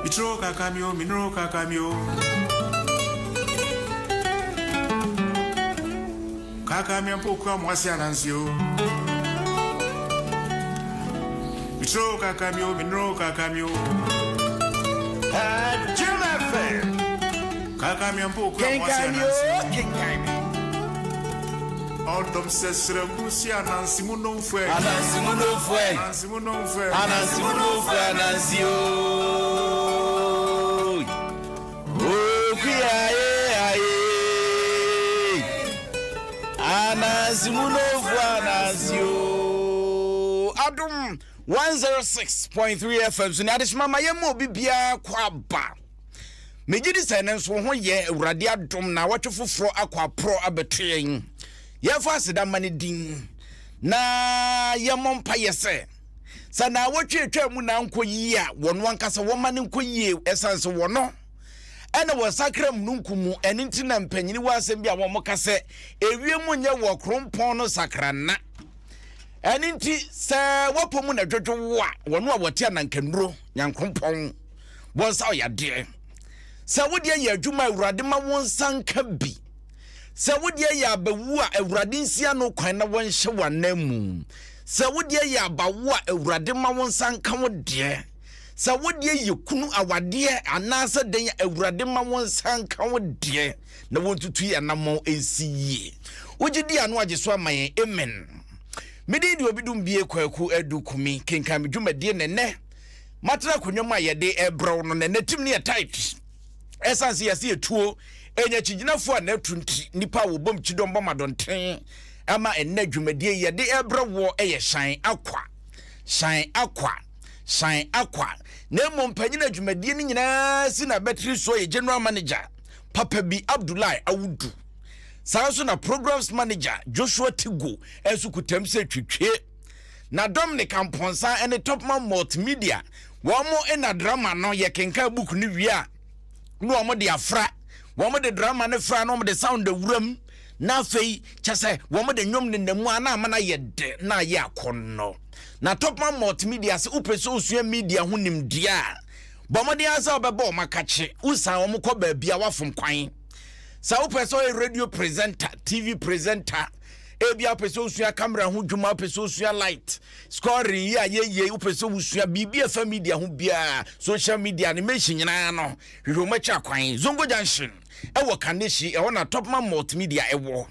Mitro kakamio, minro kakamio. Kakamia mpo kwa mwasi anansio. Mitro kakamio, minro kakamio. Jim FM. Kakamia mpo kwa mwasi Kenkan yo, anansio. kenkan me. Ọdọm sẹsẹrẹ kuru si anansi mu nomfẹ. Anansi mu nomfẹ. Anansi mu nomfẹ. Anansi mu nomfẹ anansi o. Okuya ye aye. Anansi mu nomfẹ anansi o. Adum 106.3 FM so ne adesoma ma yɛn mu obi biara kɔ aba. Megye di sɛ ɛno nso wo ho yɛ Awurade adom na awɔtwe foforɔ akɔ aporɔ abɛto yɛn. Yɛmfa aseda mma ne din na yɛmmɔ mpayɛ sɛ sɛ na awɔtwe atwa mu na ankɔ yie a wɔn ankasa wɔma no nkɔ yie ɛsiane sɛ wɔno ɛna wɔsakra mununkum mu. Ɛno nti na mpanyini wɔ asɛm bi a wɔn ka sɛ ewiem nyɛ wɔ krompɔn no sakranna. Ɛno nti sɛ wɔpɔ mu na dwodwo wo a wɔn a wɔte anankanuro nyankrompɔn wɔn nsa ɔyadeɛ. Sɛ wodeɛ yɛ adwuma Awurade ma wɔn nsa nka bi. Sɛ wodeɛ yɛ abawu a Awurade nsi ano kwan na wɔnhyɛ wɔn anan mu. Sɛ wodeɛ yɛ abawo a Awurade ma wɔn nsa nka wo deɛ. Sɛ wodeɛ yɛ kunu awadeɛ anaasɛ dɛn a Awurade ma wɔn nsa nka wo deɛ na wɔntutu yɛ anammɔn nsi yie. Wogye di ano agye so ama yɛn. Amen. Medin deɛ obi dum bie Kwaku Adu Kumi kenkan me dwumadie nɛnɛ. Matena akonnwa mu a yɛde ɛbrɛw no nɛnɛ tim ne yɛ tight. Ɛsan sɛ yɛse yɛtuo ɛnya kyigyinafoɔ a n'atu nti nipa a wɔbom kyidɔm bɔ madɔnten ama ɛnɛ dwumadie yɛde ɛbrɛ woɔ ɛyɛ hyɛn akwa hyɛn akwa hyɛn akwa na mmom panyin a dwumadie no nyinaa si na bɛtiri soɔ yɛ general manager papa bi Abdullahi Awudu. Saa nso na programs manager Joshua Tigo nso kutam sɛ twitwie. Na Dominic Amponsah ne Topman Multimedia wɔn na drama no yɛ kenkan book no wie a na wɔn de afra, wɔn de drama no fra na wɔn de sound awuram na afei kyɛ sɛ wɔn de nnwom nenam mu a na ama no ayɛ dɛ na ayɛ akɔnnɔ. Na Topman Multimedia sɛ wopɛ sɛ osua media ho nimdeɛ a bɔ mmɔden ara sɛ wobɛbɔ wɔn akakye, wosan wɔn kɔ baabi a wafom kwan. Sɛ wopɛ sɛ ɔyɛ radio presenter, TV presenter, ebi a wopɛ sɛ wosua camera ho dwuma, wopɛ sɛ wosua light scoring yi a yɛyɛ, wopɛ sɛ wosua biribi a ɛfa media ho biara, social media animation nyinaa no, hwehwɛ wɔn akyi akwan. Zongo Junction ɛwɔ Kaneshie, ɛhɔ na Topman Multimedia ɛwɔ.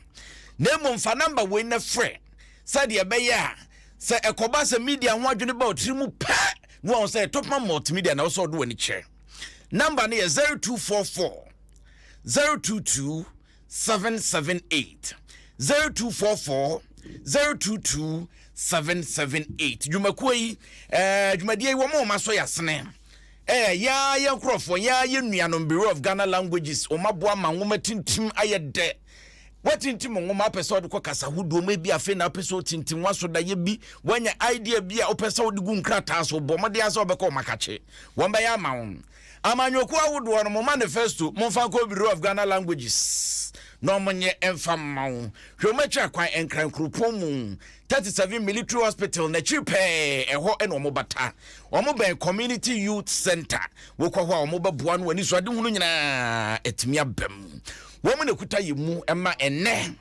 Na mmom fa namba wei na frɛ sɛdeɛ ɛbɛyɛ a sɛ ɛkɔba sɛ media ho adwene ba ɔtiri mu pɛ na wɔn sɛ Topman Multimedia na wɔsɛ ɔde wɔn ani kyerɛ. Namba no yɛ 0244 022 778 0244 022 778. Dwumakuo yi ɛɛ dwumadie yi wɔn a wɔn asɔ yɛ asene ɛɛ yaa yɛ nkorɔfoɔ yaa yɛ nuanom Bureau of Ghana Languages wɔn aboa ma nwoma tintim ayɛ dɛ. Watintim nwoma apɛ sɛ ɔde kɔ kasa hodoɔ mu ebi afei na apɛ sɛ ɔtintim waso dayɛ bi wanya idea bi a wopɛ sɛ wode gu nkrataa so bɔ mmɔden asɛ wɔbɛkɔ wɔn akakye wɔn bɛyɛ ama wɔn. Amanyɔkuo ahodoɔ no mo manifesto momfa nkɔ Bureau of Ghana Languages na wɔn nyɛ mfa mma wo. Hwɛ wɔn akyiri akwan Nkran kuropɔn mu 37 Military Hospital n'akyiri pɛɛ ɛhɔ na wɔn bata. Wɔn bɛn Community Youth Center. Wokɔ hɔ a wɔn bɛboa no w'anisoadehunu nyinaa atumi aba mu. Wɔn na ɛkuta yɛn mu ma ɛnnɛ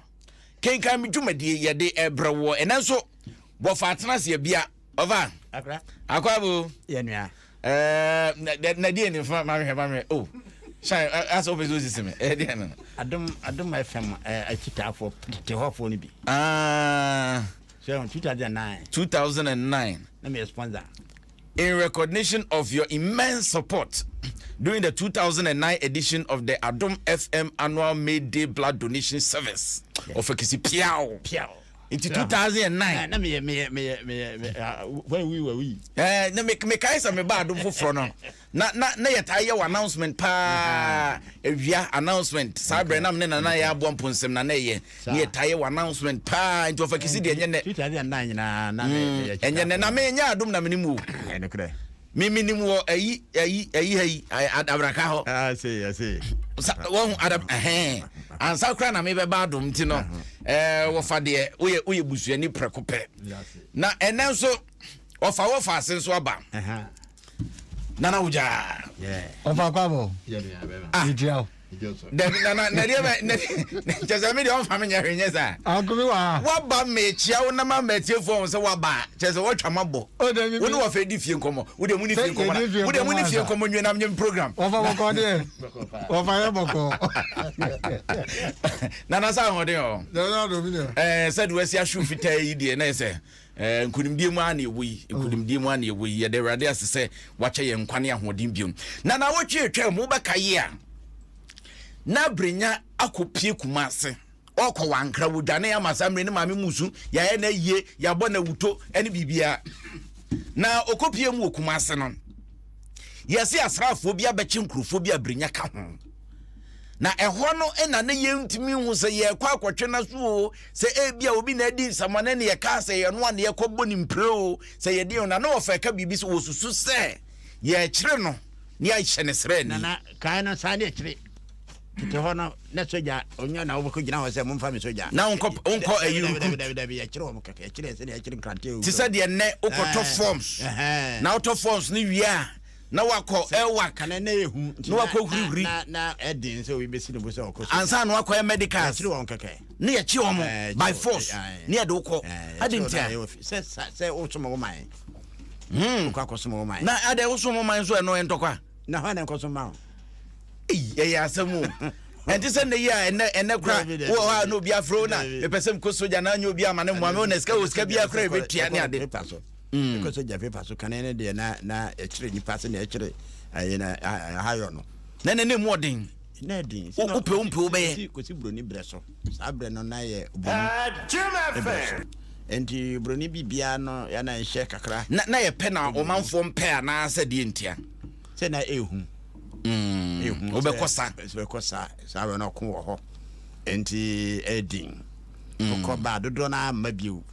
kenkan me dwumadie yɛde ɛbrɛ woɔ. Ɛnɛ nso wɔfa atena aseɛ bia ɔfa akɔ abo. Yɛnua. Ɛɛ na deɛ ni fa ma hwɛ ma hwɛ o shine asɛ wopɛ sɛ osisi me ɛyɛ deɛ no. Adom Adom FM akyitaafoɔ tete hɔfoɔ no bi. Ah. So 2009. 2009. Na meyɛ sponsor. In recognition of your immense support during the 2009 edition of the Adom FM annual May Day Blood Donation Service. Yeah. Ɔfɛ kisi piao. Piao. Nti 2009. Na meyɛ meyɛ meyɛ meyɛ when we were we. Ɛɛ na me mekae sɛ meba Adom foforɔ no na na na yɛtaa yɛ wɔ announcement paa awia announcement saa berɛ na me ne nana yɛ aboa mponsɛm na na ɛyɛ ne yɛtaa yɛ wɔ announcement paa nti ɔfa kisi deɛ ɛnyɛ nɛ. 2009 nyinaa na meyɛ. Ɛnyɛ nɛ na menyɛ Adom na menim o. Ɛnokorɛ. Me menim wɔ ayi ayi ayi ha yi adabraka hɔ. Ah, see, I see. Wɔn adab ɛhɛn ansa koraa na mebɛba Adom nti no ɛɛ wɔfa deɛ woyɛ woyɛ busuani prɛko pɛ. Na ɛnɛ nso wɔfa wɔfa ase nso aba. Nana Wogyaa. Ɔfa kwabɔ. Ah. Mekyia wo. Dabi nana na deɛ bɛ na kyɛ sɛ me deɛ ɔmfa me nyɛ hwee nyɛ saa. Anko mi wɔ ha. Waba mekyia wo na ma mmatiefoɔ ho sɛ waba a kyɛ sɛ wɔtwa ma bɔ. O dabi Wo ne wɔfɛ di fie nkɔmmɔ. Wo deɛ mu ne fie nkɔmmɔ na wo deɛ mu ne fie nkɔmmɔ nwie na menyɛ program. Wɔfa bɔkɔ deɛ. Wɔfa yɛ bɔkɔ. Nana sɛ ahoɔden ɔ. Nana adom deɛ. Ɛɛ sɛ de wasi ahyew fitaa yi deɛ na yɛ sɛ Eh, nkonimdie mu ara na ɛwɔ yi, nkonimdie mu ara na ɛwɔ yi. Yɛda Awurade ase sɛ wakyɛ yɛn nkwa ne ahoɔden biom. Na nawɔtwe atwa mu wobɛka yi a, na Brenya akɔpie Kumase. Ɔkɔ wankra, wɔdwane ama saa mmerɛ ne maame musu, yɛayɛ no ayie, yɛabɔ no awuto ne biribiara. Na ɔkɔpie mu wɔ Kumase no, yɛse asraafoɔ bi abɛkye nkurɔfoɔ bi a Brenya ka ho. Na ɛhɔ no na ne yɛntumi hu sɛ yɛrekɔ akɔtwe no so o, sɛ ebia obi na adi nsamane ne yɛkaa sɛ yɛno a na yɛkɔbɔ ne mpire o, sɛ yɛde yɛn na na wɔfa ɛka biribi sɛ wɔsusu sɛ yɛrekyere no ne yɛahyɛ ne sraani. Nana, kae no saa ne ɛkyere tete hɔ no na sogya ɔnyɛ na wobɛkɔ gyina hɔ sɛ momfa me sogya. Na wonkɔ wonkɔ ayi recruit. Dabi dabi yɛkyere wɔn kɛkɛ yɛkyere sɛdeɛ yɛkyere nkrante. Te sɛ deɛ nnɛ wokɔtɔ forms na wotɔ forms no wie a na wakɔ ɛwak Kana na ehu nti na wakɔ hurihuri na na ɛden sɛ obi bɛsi ne bo sɛ ɔkɔ so ansa na wakɔyɛ medicals yɛkyere wɔn kɛkɛ ne yɛkye wɔn by force ne yɛde wokɔ ade nti a sɛ sɛ wosom wo man hmm. wokɔ akɔsom wo man na adɛ wosom wo man nso ɛno ɛntɔkwa na hɔ na nkɔsom ma wo ɛyɛ asɛm o ɛnte sɛ nnɛ yi a ɛnɛ ɛnɛ kora wɔ hɔ a na obi afrɛ wo na mepɛ sɛ mekɔ sogya na anyɛ obi ama ne mmoa me wo na sika wɔ sika biara kora ɛbɛtua ne ade Mm. Ɛkɔ sogya pepa so kane no deɛ na na ɛkyerɛ nipa sɛ na ɛkyerɛ ɛyɛ na ahayɔ no. Na na ne mu ɔden. Na ɛden. Wopɛ wo mpɛ wobɛyɛ. Kɔsi buroni brɛ so. Saa brɛ no na yɛ buroni brɛ so. Nti buroni biribiara no yɛ na ɛhyɛ kakra. Na na yɛpɛ na ɔmanfoɔ mpɛ anaasɛ deɛ ntia. Sɛ na ehu. Mm. Ehu. Wobɛkɔ sa. Wobɛkɔ sa. Saa brɛ no ɔko wɔ hɔ. Nti ɛden. Wokɔ ba dodoɔ no amma bio.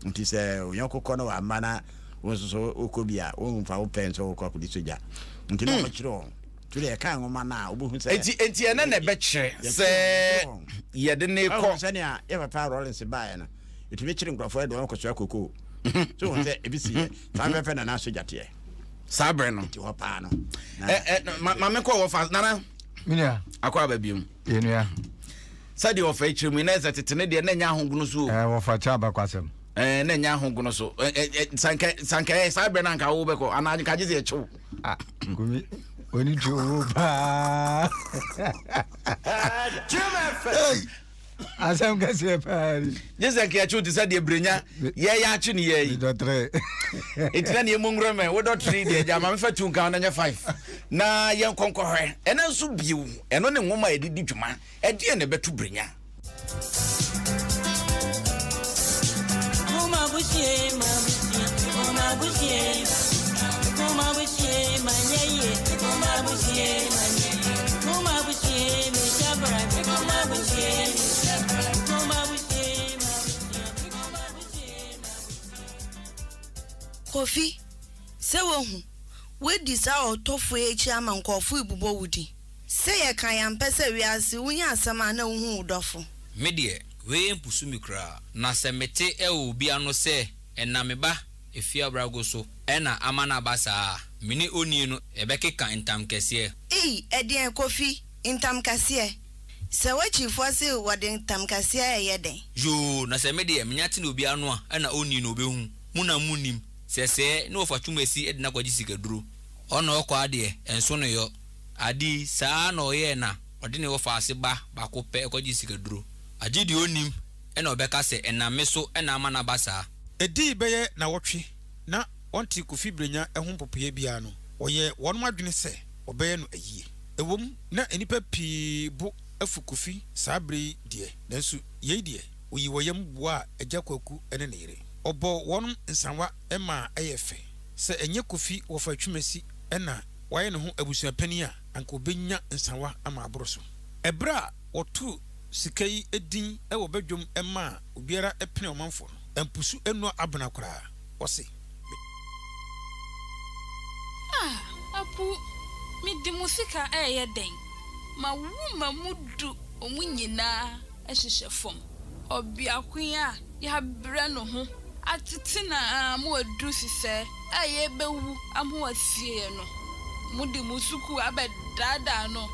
Nti sɛ wo yɔnko kɔ na wamma na wo nso so wokɔ bi a, womfa wo pɛ nso wokɔ akɔdi sogya. Nti na hmm. wɔkyerɛ wɔn. Nti deɛ ɛka nwoma no a wobɛhu sɛ. Nti nti ɛnɛ na ɛbɛkyerɛ sɛ yɛde ne kɔ. Sɛnea yɛ papa Rawlings baeɛ no, ɛtumi kyere nkurɔfoɔ de wɔn kɔsoa kokoo. So wɔn sɛ ebi si yɛ saa fɛfɛ na n'asogya teɛ. Saa berɛ no. Nti hɔ paa no. Ɛ ɛ maame kɔ wɔ fa nana. Minia. Akɔ aba biom. Yɛnua. Sɛdeɛ wɔfa akyire mu yi, na ɛsɛ tete no deɛ na ɛnyɛ ahogono so o. Ɛɛ wɔfa kyɛ abakwasɛm. Ɛɛ na ɛnyɛ ahogono so. Ɛ ɛ sanka sanka ɛ saa berɛ no anka wo bɛkɔ anaa nka gye sɛ yɛkye wo. Ah kumi oni tu owó paa. Asɛm kɛseɛ paa ni. Gye sɛ nka yɛkye wo te sɛ deɛ brenya yɛyɛ akye ne yɛ yi. Dɔtere. Nti na neɛ mu nwura mɛ wo dɔtere deɛ gya ma mefa tu nka na nyɛ five na yɛnkɔ nkɔhwɛ ɛno nso bio ɛno ne nwoma a yɛde di dwuma. Ɛdeɛn na ɛbɛto Brenya? Kofi, sɛ woahu, woadi saa ɔtɔfo yi akyi ama nkurɔfo rebobɔ wo din. Sɛ yɛka yɛampɛ sɛ wiase wunya asɛm a na wuhu wo dɔfo. Me deɛ, wei mpusu me koraa. Na sɛ mete wɔ obi ano sɛ ɛnam me ba Efiabrago so na ama no aba saa a, me ne onii no yɛbɛkeka ntam kɛseɛ. Ei, ɛdeɛn Kofi, ntam kɛseɛ? Sɛ w'akyifoɔ se wɔde ntam kɛseɛ reyɛ dɛn? Yoo, na sɛ me deɛ, menya te no obi ano a, ɛna onii no ɔbɛhu. Mo na monnim, sɛ sɛɛ ne wɔfa Twumasi de no akɔgye sikaduro. Ɔna ɔkɔ adeɛ, ɛnso no yɔ. Ade yi, saa ara na ɔyɛɛ na ɔde ne wɔfaase ba baako pɛ kɔgyee sikaduro. Agye deɛ ɔnnim na ɔbɛka sɛ ɛnam me so na ama no aba saa. Ɛdii bɛyɛ nawɔtwe na wɔntee Kofi Brenya ho mpopoeɛ biara no, wɔyɛɛ wɔn adwene sɛ wɔbɛyɛ no ayie. Ɛwom, na nnipa pii bo afu Kofi saa berɛ yi deɛ, nanso yei deɛ, ɔyii wɔ yam boaa Agya Kwaku ne ne yere. Ɔbɔɔ wɔn nsawa maa ɛyɛɛ fɛ. Sɛ ɛnyɛ Kofi wɔfa Twumasi na wayɛ ne ho abusuapanin a, anka obenya nsawa ama aboro so. Bere a wɔtoo sika yi din wɔ badwam maa obiara penee ɔmanfoɔ no, ampusu annua abena koraa. Ɔse, Me. Ah, Apu, mede mo sika reyɛ dɛn? Mawo ma mu du, wɔn nyinaa hyehyɛ fam. Ɔbeako yi a yɛabrɛ ne ho atete no ara ma wadu sesɛɛ. a yɛrebɛwu ama wɔasie yɛn no, mode mo sukuu abɛdaadaa no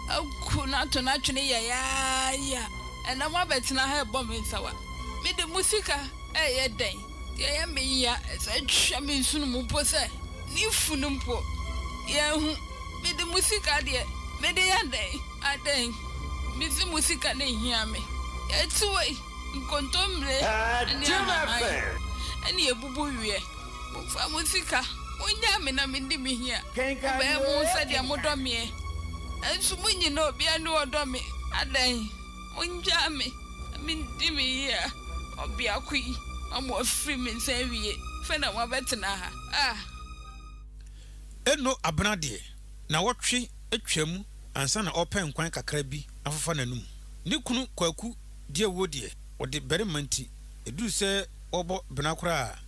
aku no ato no atwene yayaaya. Ɛnnɛ moabɛtena ha rebɔ me nsawa. Mede mo sika reyɛ dɛn? Deɛ ɛyɛ me ya sɛ atwa me nsono mu mpo sɛ ne funu mpo yɛanhu. Mede mo sika deɛ, mede yɛ dɛn? Adɛn? Mese mo sika na ɛhia me. Yɛte wei, nkontommire ne ahahan ne abubu weɛ. Momfa mo sika, monnyaa me na menni me hia. Mobɛyɛ mo ho sɛdeɛ modɔ meɛ, nanso mo nyinaa obiara nni hɔ ɔdɔ me. Adɛn? Mongyaa me na mendi me hia. Ɔbeako yi ma moafiri me nsa awie, afei na moabɛtena ha. Ah! Eno abena deɛ, nawɔtwe atwam ansa na ɔrepɛ nkwan kakra bi afafa n'anum. Ne kunu Kwaku Diawuo deɛ, ɔde barima nti, ɛduru sɛ ɔrebɔ bena koraa a,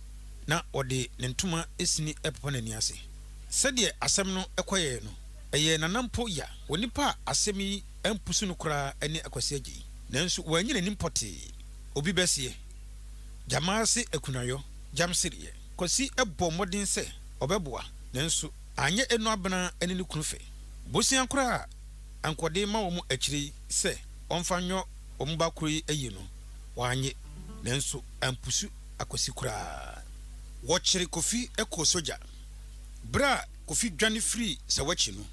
na ɔde ne ntoma sini repopa n'ani ase. Sɛdeɛ asɛm no kɔeɛ no, ɛyɛɛ Nana mpo ya. Onipa a asɛm yi ampusu no koraa ne Akwasi Agyei. Nanso wanyi n'anim pɔtee. Obi bɛseɛ, Gyamaase akunayɔ, gyamsereɛ. Kwasi bɔɔ mmɔden sɛ ɔbɛboa, nanso anyɛ Eno Abena ne ne kunu fɛ. Bosea koraa a anka ɔde rema wɔn akyire yi sɛ ɔmfa nyɔ wɔn ba koro yi ayi no, wannye. Nanso ampusu Akwasi koraa. Wɔkyere Kofi kɔɔ sogya. Berɛ a Kofi dwane firii Sawakyi no,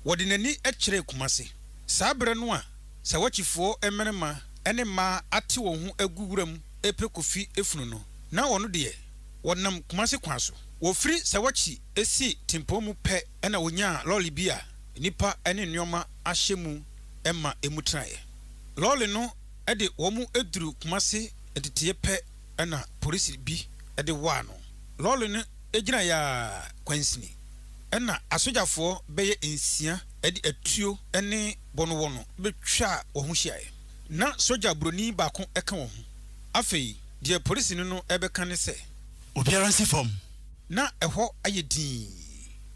wɔde n'ani kyerɛɛ Kumase. Saa berɛ no a Sawakyifoɔ mmarima ne mmaa ate wɔn ho agu wuram repɛ Kofi funu no, na ɔno deɛ, wɔnam Kumase kwan so. Wɔfiri Sawakyi sii tempɔn mu pɛ na wɔnyaa lɔre bi a nnipa ne nneɛma ahyɛ mu ma emu tenaeɛ. Lɔre no de wɔn duruu Kumase nteteeɛ pɛ na polisi bi de waa no. Lɔre no gyinaeɛ ara kwansini na asogyafoɔ bɛyɛ nsia de atuo ne bɔnowɔno bɛtwaa wɔn ho hyiaeɛ. Ná sogya buroni baako ka wɔn ho. Afei deɛ polisini no rebɛka ne sɛ. Obiara nsi fam. Ná ɛhɔ ayɛ dinn.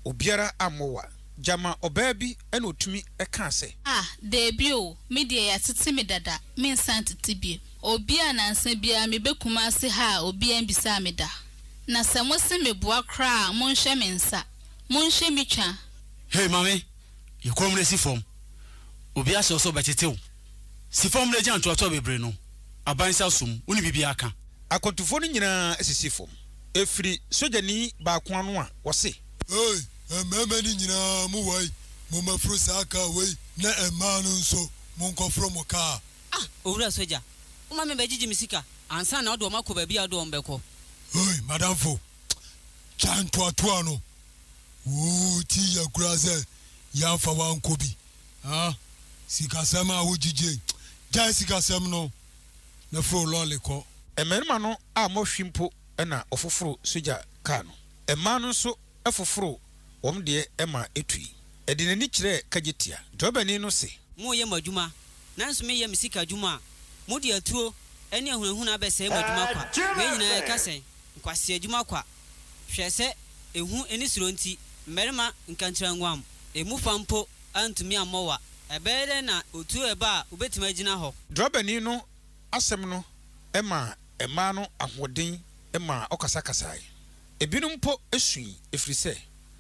Obiara ammɔ wa. Gyama ɔbaa bi na ɔtumi kaa sɛ. Ah, daabi o, me deɛ yɛatete me dada, mensan ntete bio. Obi a nansa biara meba Kumasi ha a obiara mbisaa me da. Na sɛ mose meboa koraa a monhwɛ me nsa, monhwɛ me twa. Hey mame, yɛ komm na si fam. Obi ahyɛ wo sɛ ɔbɛtete wo. Si fam na gya ntoatoa bebree no. Aban nsa som, wo ne biribiara ka. Akwantufoɔ no nyinaa sisi fam. Ɛfiri sogyani baako ano a, ɔse. Hey, mmarima no nyinaa mo wai, mommɛforo saa kaa wei, na mmaa no nso monkɔforo mo kaa. Ah, Owura Sogya, woma me bɛgyegye me sika ansa na wode wɔn akɔ baabi a wode wɔn bɛkɔ. Hey, madamfo, gyae ntoatoa no. Wo ti yɛ koraa sɛ yɛamfa wo ankɔ bi. Ah, sikasɛm a wogyigye, gyae sikasɛm no na foro lɔre kɔ. Mmarima no ammɔ hwe mpo na wɔfoforoo sogya kaa no. Mmaa no nso foforoo wɔn deɛ ma ɛtui. Ɛde n'ani kyerɛɛ Kagyetia. Drɔbani no se. Moreyɛ mo adwuma, nanso mereyɛ me sika adwuma a, mode atuo ne ahunahuna abɛsɛe mo adwuma kwa. Wei nyinaa ɛka sɛn? Nkwasea adwuma kwa. Hwɛ sɛ ehu ne suro nti, mmarima nkantiranguam emu fa mpo antumi ammɔ wa. Ɛbɛyɛ dɛn na otuo reba a wobetumi agyina hɔ? Drɔbani no asɛm no maa mmaa no ahoɔden maa ɔkasakasae. Ebinom mpo sui ɛfiri sɛ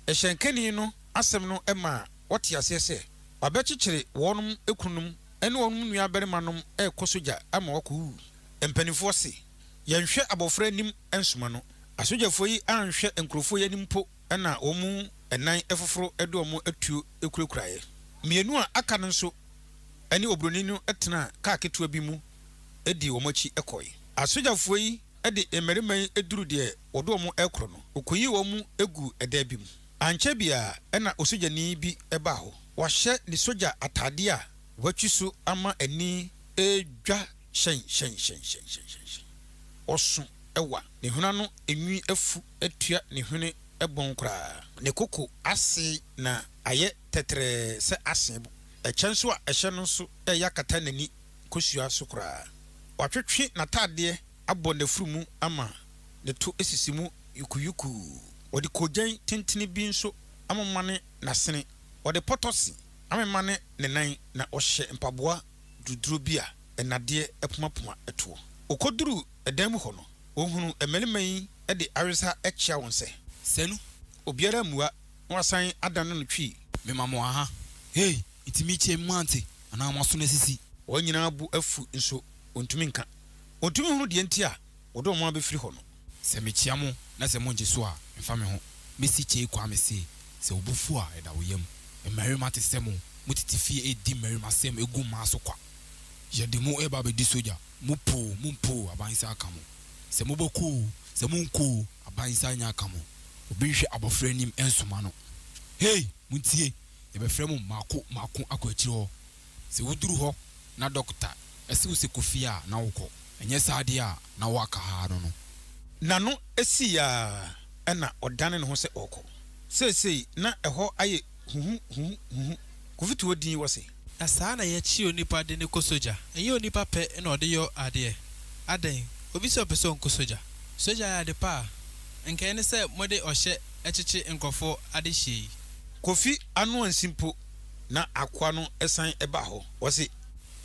hyɛnkani no asɛm no maa wɔte aseɛ sɛ wabɛkyekyere wɔnom kununom ne wɔnom nuabarimanom rekɔ sogya ama wɔakɔwuwu. Mpanimfoɔ se, Yɛnhwɛ abɔfra anim nsoma no. Asogyafoɔ yi anhwɛ nkurɔfoɔ yi anim mpo na wɔn mu nnan foforo de wɔn atuo kurakuraeɛ. Mmienu a aka no nso ne oburoni no tenaa kaa ketewa bi mu dii wɔn akyi kɔe. Asogyafoɔ yi de mmarima yi duruu deɛ wɔde wɔn rekorɔ no, wɔkɔyii wɔn guu ɛdan bi mu. Ankyɛ biara na osogyani bi baa hɔ. Wahyɛ ne sogya ataadeɛ a watwi so ama ani redwa hyɛnhyɛnhyɛnhyɛnhyɛnhyɛn. Ɔso wa. Ne hwene ano nwi afu atua ne hwene bɔn koraa. Ne koko ase na ayɛ tɛtrɛɛ sɛ asee bo. Ɛkyɛ nso a ɛhyɛ no nso reyɛ akata n'ani kosua so koraa. Watwetwe n'ataadeɛ abɔ n'afuru mu ama ne to sisi mu yukuyukuu. Ɔde koogyan tentene bi nso amomane n'asene. Ɔde pɔtɔse amemane ne nan na ɔhyɛ mpaboa duruduro bi a nnadeɛ apumapuma toɔ. Ɔkɔduruu dan mu hɔ no, ɔhunuu mmarima yi de awesa kyea wɔn sɛ. Sanu. Obiara ammua na wasan adane no twi. Mema mo aha. Hey, nti mekyia mu moante anaa moaso no asisi? Wɔn nyinaa bo afu nso wɔntumi nka. Wɔntumi nhunu deɛ nti a wɔde wɔn abɛfiri hɔ no. Sɛ mekyia mo na sɛ mongye so a, mfa me ho. Mesi Kyei Kwame se, sɛ wo bo fu a, ɛda wo yam. Mmarima te sɛ mo, motete fie redi mmarimasɛm gu mmaa so kwa. Yɛde mo reba abɛdi sogya, mopo o, mompo o, aban nsa aka mo. Sɛ mobɛkɔ o, sɛ monkɔ o, aban nsa anya aka mo. Obi nhwɛ abɔfra anim nsoma no. Hey! Montie! Yɛbɛfrɛ mo mmaako mmaako akɔ akyiri hɔ. Sɛ woduru hɔ na dɔkota se wo sɛ kɔ fie a, na wokɔ. Ɛnyɛ saa deɛ a, na woaka ha no no. N'ano sii ara na ɔdane ne ho sɛ ɔrekɔ. Seesei na ɛhɔ ayɛ huhu huhu huhu. Kofi to hɔ dinn wɔ se. Na saa na yɛkye onipa de no kɔ sogya. Ɛnyɛ onipa pɛ na ɔde yɔ adeɛ. Adɛn, obi sɛ ɔpɛ sɛ ɔnkɔ sogya. Sogya yɛ ade pa a, nka ɛne sɛ mode ɔhyɛ kyekye nkurɔfoɔ adehyeɛ yi. Kofi ano ansi mpo na akoa no san baa hɔ. Ɔse.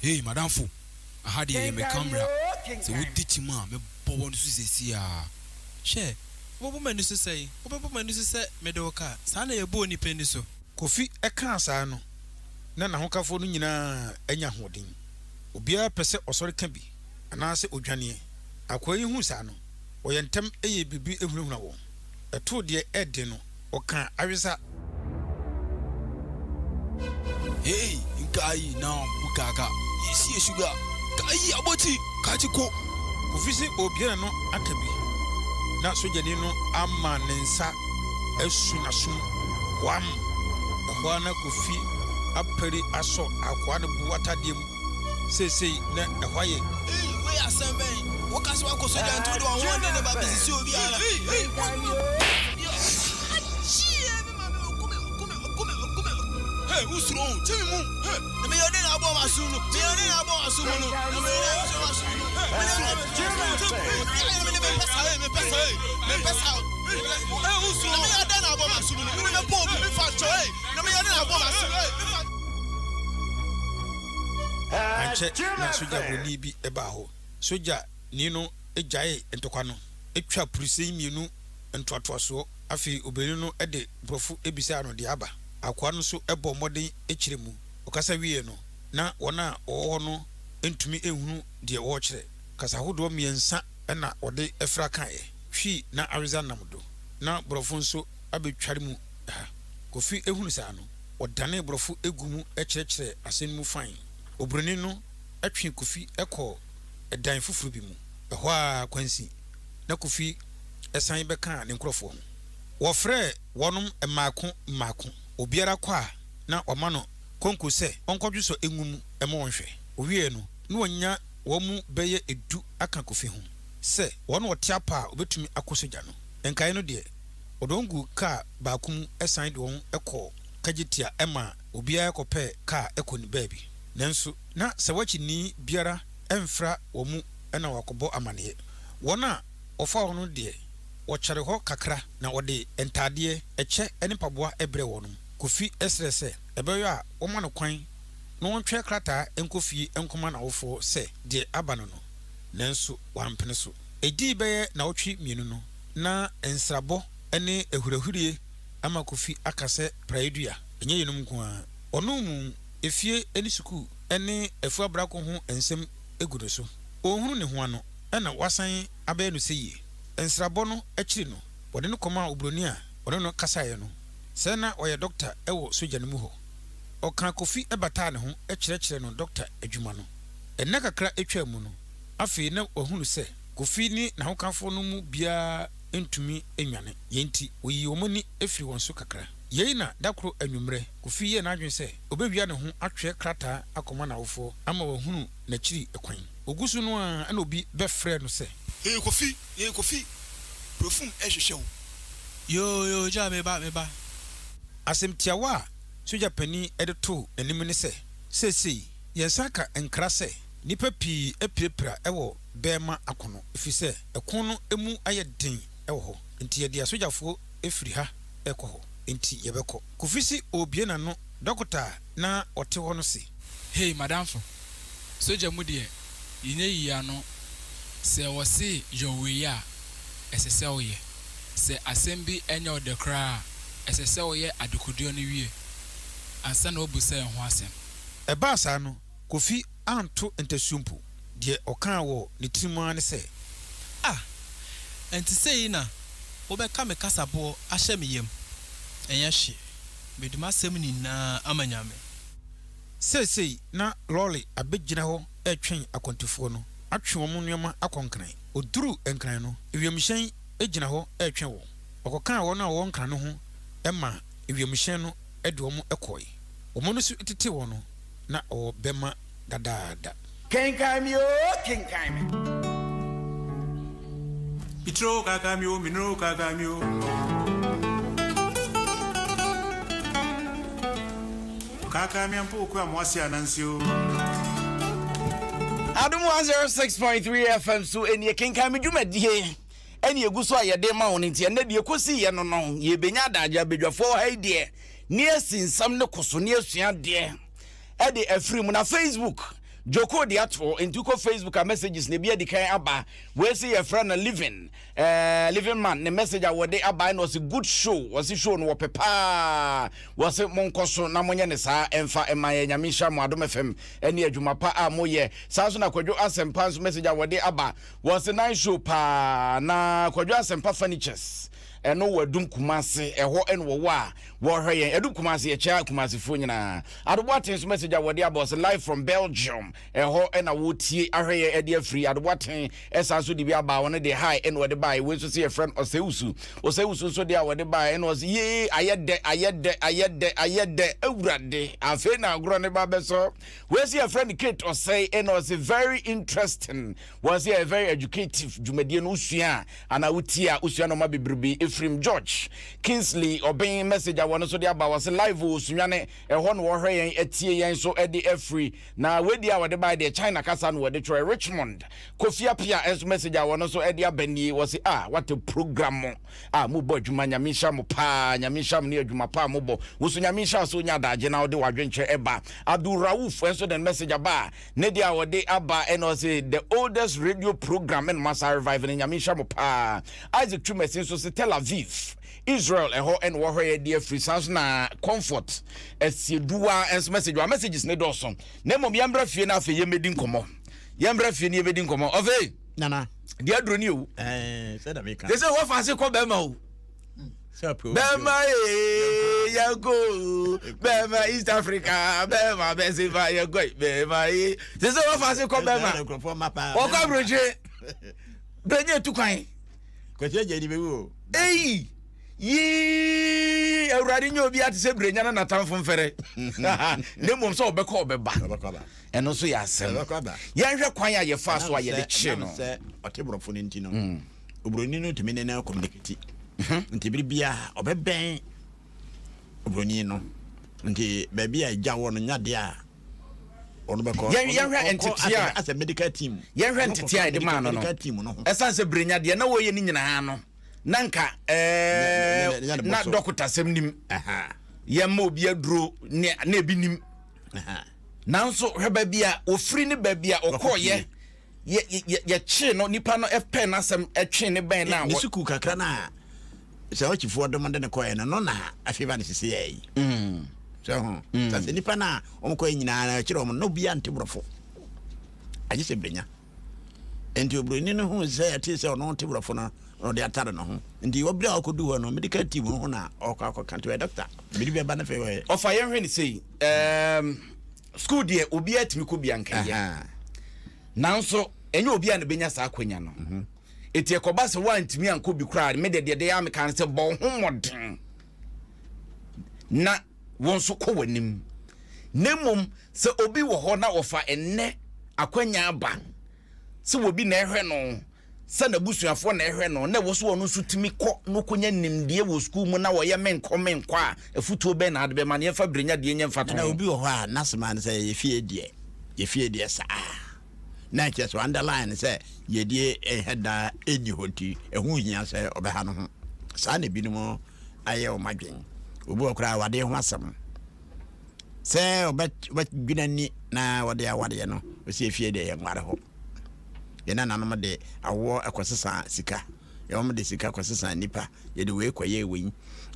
Hey madamfo, aha deɛ yɛ me camera, sɛ wodi kyim a mɛbɔ w'ani so seesei ara. Hwɛ, wobɛbɔ m'ani so sɛn? Wobɛbɔ m'ani so sɛ mede wo ka? Saa na yɛbɔ onipa ani so. Kofi kaa saa no, na n'ahokafoɔ no nyinaa anya ahoɔden. Obiara pɛ sɛ ɔsɔre ka bi anaasɛ ɔdwaneɛ. Akoa yi huu saa no, ɔyɛ ntɛm yɛɛ biribi hunahuna wɔn. Ɛtoo deɛ ɛden no, ɔkaa awesa. Hey, nkayi na bukaka yesiye sugar kayi aboti kachi ko. Kofi se ɔrebue n'ano aka bi na sogyani no ama ne nsa asu n'asom hwam. Ɛhɔ ara na Kofi apari asɔ akoa no bo atadeɛ mu. Seesei na ɛhɔ ayɛ. Ei, wei asɛm bɛn? Woka sɛ woakɔ sogya nti wode w'ahoɔden ne ba bɛsisi obi ara? Ei, ei, Hey, wosuro o, gye me mu. Hey, na meyɛ dɛn na abɔ w'asom no? Meyɛ dɛn na abɔ w'asom no? Na meyɛ dɛn na abɔ w'asom no? Hey, wosuro. Gye me mu. Hey, mepɛ saa, hey, mepɛ saa, hey, mepɛ saa. Hey, wosuro. Na meyɛ dɛn na abɔ w'asom no? Mene mɛbɔ obi, mefa nkyɛw, hey, na meyɛ dɛn na abɔ w'asom? Hey, mefa. Ankyɛ na sogya buroni bi baa hɔ. Sogyani no gyaee ntɔkwa no, twaa purisɛn mmienu ntoatoasoɔ. Afei oburoni no de Borɔfo bisaa no deɛ aba. Akoa no nso bɔɔ mmɔden kyerɛ mu. Ɔkasa wieeɛ no, na wɔn a wɔwɔ hɔ no ntumi nhunu deɛ ɔrekyerɛ. Kasa ahodoɔ mmiɛnsa na wɔde fra kaeɛ, Twi na Aweza nam do, na Borɔfo nso abɛtware mu ha. Kofi hunu saa no, Ɔdanee Borɔfo gu mu kyerɛkyerɛɛ asɛm no mu fann. Oburoni no twee Kofi kɔɔ dan foforo bi mu. Ɛhɔ ara kwansi na Kofi san bɛkaa ne nkurɔfoɔ ho. Wɔfrɛɛ wɔnom mmaako mmaako. Obiara kɔ a na wɔama no konko sɛ ɔnkɔdwosɔ ngu mu ma wɔnhwɛ. Wɔwieeɛ no, na wɔanya wɔn mu bɛyɛ du aka Kofi ho sɛ wɔn na wɔte apa a wɔbɛtumi akɔ sogya no. Nkaeɛ no deɛ, Wɔde wɔn guu kaa baako mu san de wɔn kɔɔ Kejetia maa obiara kɔpɛɛ kaa kɔ ne baabi. Nanso na sɛwakyini biara mfra wɔn mu na wɔakɔbɔ amanneɛ. Wɔn a wɔfaa wɔn no deɛ, wɔkyɛree hɔ kakra na wɔde ntaadeɛ, ɛkyɛ ne mpaboa brɛɛ wɔn. Kofi srɛɛ sɛ ɛbɛyɔ a wɔmma no kwan na ɔntwerɛ krataa nkɔ fie nkɔma n'awofoɔ sɛ deɛ aba no no, nanso wɔampene so. Ɛdii bɛyɛ nnawɔtwe mmienu no, na nsrabɔ ne ahurahurie ama Kofi aka sɛ praeɛ dua. Ɛnyɛ yeinom nko ara, ɔno mu efie ne sukuu ne afuabrako ho nsɛm gu ne so. Ɔnhunu ne ho ano na wasan abɛyɛ no seyie. Nsrabɔ no akyiri no, wɔde no kɔmaa oburoni a ɔne no kasaeɛ no. Sɛ na ɔyɛ dɔkta wɔ sogya no mu hɔ. Ɔkaa Kofi bataa ne ho kyerɛkyerɛɛ no dɔkta adwuma no. Nna kakra twaa mu no, afei na wahunu sɛ Kofi ne n'ahokafo no mu biara ntumi nnwane. Yei nti, wɔyii wɔn ani firii wɔn so kakra. Yei na da koro anwummerɛ, Kofi yɛɛ n'adwene sɛ ɔbɛwia ne ho atwerɛ krataa akɔma n'awofoɔ ama wɔahunu n'akyiri kwan. Ɔgu so no ara na obi bɛfrɛɛ no sɛ. Ee Kofi, ee Kofi, Brofum rehwehwɛ wo. Yoo, yoo, gyaa me ba, me ba. Asɛm tiawa a sogya panin de too n'anim ne sɛ, Seesei, yɛn nsa aka nkra sɛ nnipa pii apirapira wɔ bɛrema akono, ɛfiri sɛ ɛko no mu ayɛ den wɔ hɔ, enti yɛde asogyafoɔ firi ha rekɔ hɔ, enti yɛbɛkɔ. Kofi se ɔrebue n'ano, dɔkota a na ɔte hɔ no se. Hei madamfo, sogya mu deɛ yɛnyɛ yie ano, sɛ wɔse yɔ wei a, ɛsɛ sɛ woyɛ. Sɛ asɛm bi nyɛ wo dɛ koraa a, ɛsɛ sɛ woyɛ adekodeɛ no wie ansa na woabisa ɛho asɛm. Ɛbaa saa no, Kofi anto ntasuo mpo. Deɛ ɔkaa wɔ ne tirim ara ne sɛ. Ah! Ɛnti sei na wobɛka me kasaboɔ ahyɛ me yam? Ɛnyɛ hwee, mede m'asɛm nyinaa ama Nyame. Seesei na lɔre abɛgyina hɔ retwɛn akwantufoɔ no atwe wɔn nneɛma akɔ Nkran. Ɔduruu Nkran no, wiemhyɛn gyina hɔ retwɛn wɔn. Ɔkɔkaa wɔn a wɔwɔ Nkran no ho ma wiemhyɛn no de wɔn kɔe. Wɔn ani so tetee wɔn no, na ɔwɔ bɛmma dadaada. Kenkan me oo, kenkan me. Mitro kaka mi o, minro kaka mi o. Kaka mi ampo okua mo ase anansi o. Adom 106.3 FM so ɛnie kenkan me dwumadie ɛne ɛgu so a yɛde ma wo no nti ɛnɛ deɛ ɛkɔsi yɛ no no yɛbɛnya adagye abadwafoɔ ha yi deɛ ne asi nsɛm ne koso ne asua deɛ ɛde afiri mu na Facebook Joko de ato nti kɔ Facebook a messages na ebi adi kan aba wei sɛ yɛfrɛ no living eh, living man ne message a wɔde aba na ɔse good show wɔse show no wɔpɛ paa wɔse monkɔ so na monyɛ ne saa ɛmfa ɛma yɛ nyame nhyira mo adom fm ɛne adwuma pa a moyɛ saa nso na kwadwo asɛmpa nso message a wɔde aba wɔse nice show paa na kwadwo asɛmpa furnitures ɛno wɔ adum kumase ɛhɔ ɛna wɔwɔ a wɔhwɛ yɛn adum kumase yɛkyɛ kumasefoɔ nyinaa adoboaten nso message a wɔde abɔ sɛ live from belgium ɛhɔ ɛna wɔtie ahwɛ yɛn ɛde afiri adoboaten ɛsan so de bi aba wɔn de hi ɛna wɔde baeɛ wei nso sɛ yɛfrɛ no ɔsɛwusu ɔsɛwusu nso deɛ a wɔde baeɛ ɛna ɔsɛ yee ayɛ dɛ ayɛ dɛ ayɛ dɛ ayɛ dɛ awurade afei na agorɔ ne ba bɛsɔ wei sɛ yɛfrɛ no kate ɔsɛe ɛna ɔsɛ very interesting wɔn sɛ yɛ very educative dwumadie no wosua a anaa wotie a wosua nɔɔma bebrebe efirim George Kingsley ɔben message a wɔn nso de aba wɔse live wɔ Sunyane ɛhɔ na wɔhwɛ yɛn atie yɛn nso de afiri na wedi a wɔde bae deɛ China kasa na wɔde twerɛ Richmond Kofi Apia nso message a wɔn nso de aba nie wɔse ah what a program mo a mobɔ adwuma nyame nhyira mo paa nyame nhyira mo ne adwuma paa mobɔ wo so nyame nhyira so nya adagye na wode wadwenkyerɛ ɛba Abdul Rauf nso de message aba a Ne deɛ a ɔde aba ɛna ɔse the oldest radio program ɛna masa revive no nyame nhyira mo paa Isaac Twumasi nso se Tel Aviv Israel ɛhɔ ɛna wɔhwɛ yɛ de afiri saa nso na Comfort Asieduwa nso message wa messages ne dɔɔso na mmom yɛmbra fie no afei yɛmmɛdi nkɔmmɔ yɛmbra fie no yɛbɛdi nkɔmmɔ ɔfei nana deɛ aduro ni o ɛɛ sɛ na meka sɛ sɛ wɔfa ase kɔ bɛrima o bɛma ee yɛnkɔ bɛma east africa bɛma bɛsefa yɛnkɔ bɛma ee sɛ sɛ wɔfa ase kɔ bɛma wɔkɔ aburokyire bɛnyɛ etu kwan. Kwasi agya ni bɛwu o. Eyi yii awurade nyɛ obi ate sɛ birenya na n'atamfo mfɛrɛ na mmom sɛ ɔbɛkɔ ɔbɛba ɛno nso yɛ asɛm yɛnhwɛ kwan a yɛfa so a yɛde kyee no. Sɛ ɔte borɔfo no nti no. Mm. Oburoni no tumi ne no communicate. Mhm. Nti bere biara ɔbɛbɛn oburoni no. Nti baabi a egya wɔ no nya deɛ a ɔno bɛkɔ. Yɛnhwɛ ntetea asɛ medical team. Yɛnhwɛ ntetea a yɛde maa no no. Ɛsan sɛ birenya deɛ na wɔyɛ ne nyinaa no na nka ɛɛ na dɔkota sɛm nim. Yɛmma obi aduro ne na ebi nim. Nanso hwɛ baabi a ofiri ne baabi a ɔkɔɔyɛ. yɛ yɛ yɛkyee no nipa no pɛɛ n'asɛm twee ne bɛn na. Ne sukuu kakra no a sɛ ɔkyifoɔ dɔm de ne kɔɛ no no na afei ba ne sisi yɛ yi. Mm. Sɛ ho. Mm. Sɛ sɛ nipa no a wɔn kɔɛ nyinaa na ɛkyerɛ wɔn na obiara nte borɔfo. Agye sɛ brenya. Nti oburoni no hu sɛ ɛte sɛ ɔno te borɔfo no na ɔde atare ne ho. Nti ɔbere a ɔkɔdu hɔ no medical team no ho na ɔkɔ akɔka nti ɔyɛ doctor. Biribi bɛba no fɛ ɔyɛ. Ɔfa yɛn hwɛ ne sei. Um, Sukuu deɛ obiara tumi kɔ bi anka yɛ. Nanso ɛnyɛ obiara na bɛnya saa akwanya no. Mhm. Eti ɛkɔba sɛ woantumi ankɔ bi koraa me deɛ deɛ deɛ ameka no sɛ bɔ wo ho mmɔden na wo nso kɔ w'anim. Na mmom sɛ obi wɔ hɔ na wɔfa ɛnnɛ akwanya aba sɛ obi na ɛhwɛ no sɛ n'abusuafoɔ na ɛhwɛ no na ɛwɔ so ɔno nso tumi kɔ na ɔkɔnya nimdeɛ wɔ sukuu mu na wɔyɛ menkɔ menkɔ a, afutuo bɛn na ade bɛma no? Yɛmfa berɛnya deɛ nyɛ mfatoho. Na obi wɔ hɔ a n'asɛm ara ne sɛ yɛ fie deɛ, yɛ fie deɛ saa. Na ɛkyerɛ sɛ underline sɛ yɛdie ɛhɛ da ɛnni hɔ nti ɛho hia sɛ ɔbɛha no ho. Saa na ebinom ayɛ wɔn adwene. Obi wɔ koraa awadeɛ ho asɛm sɛ ɔbɛdwene ani na wɔde awadeɛ no, ɔsi efie deɛ yɛnware hɔ. Yɛn nananom de awoɔ kɔsesa sika. Wɔn de sika kɔsesa nnipa, yɛde wei kɔyɛɛ wei.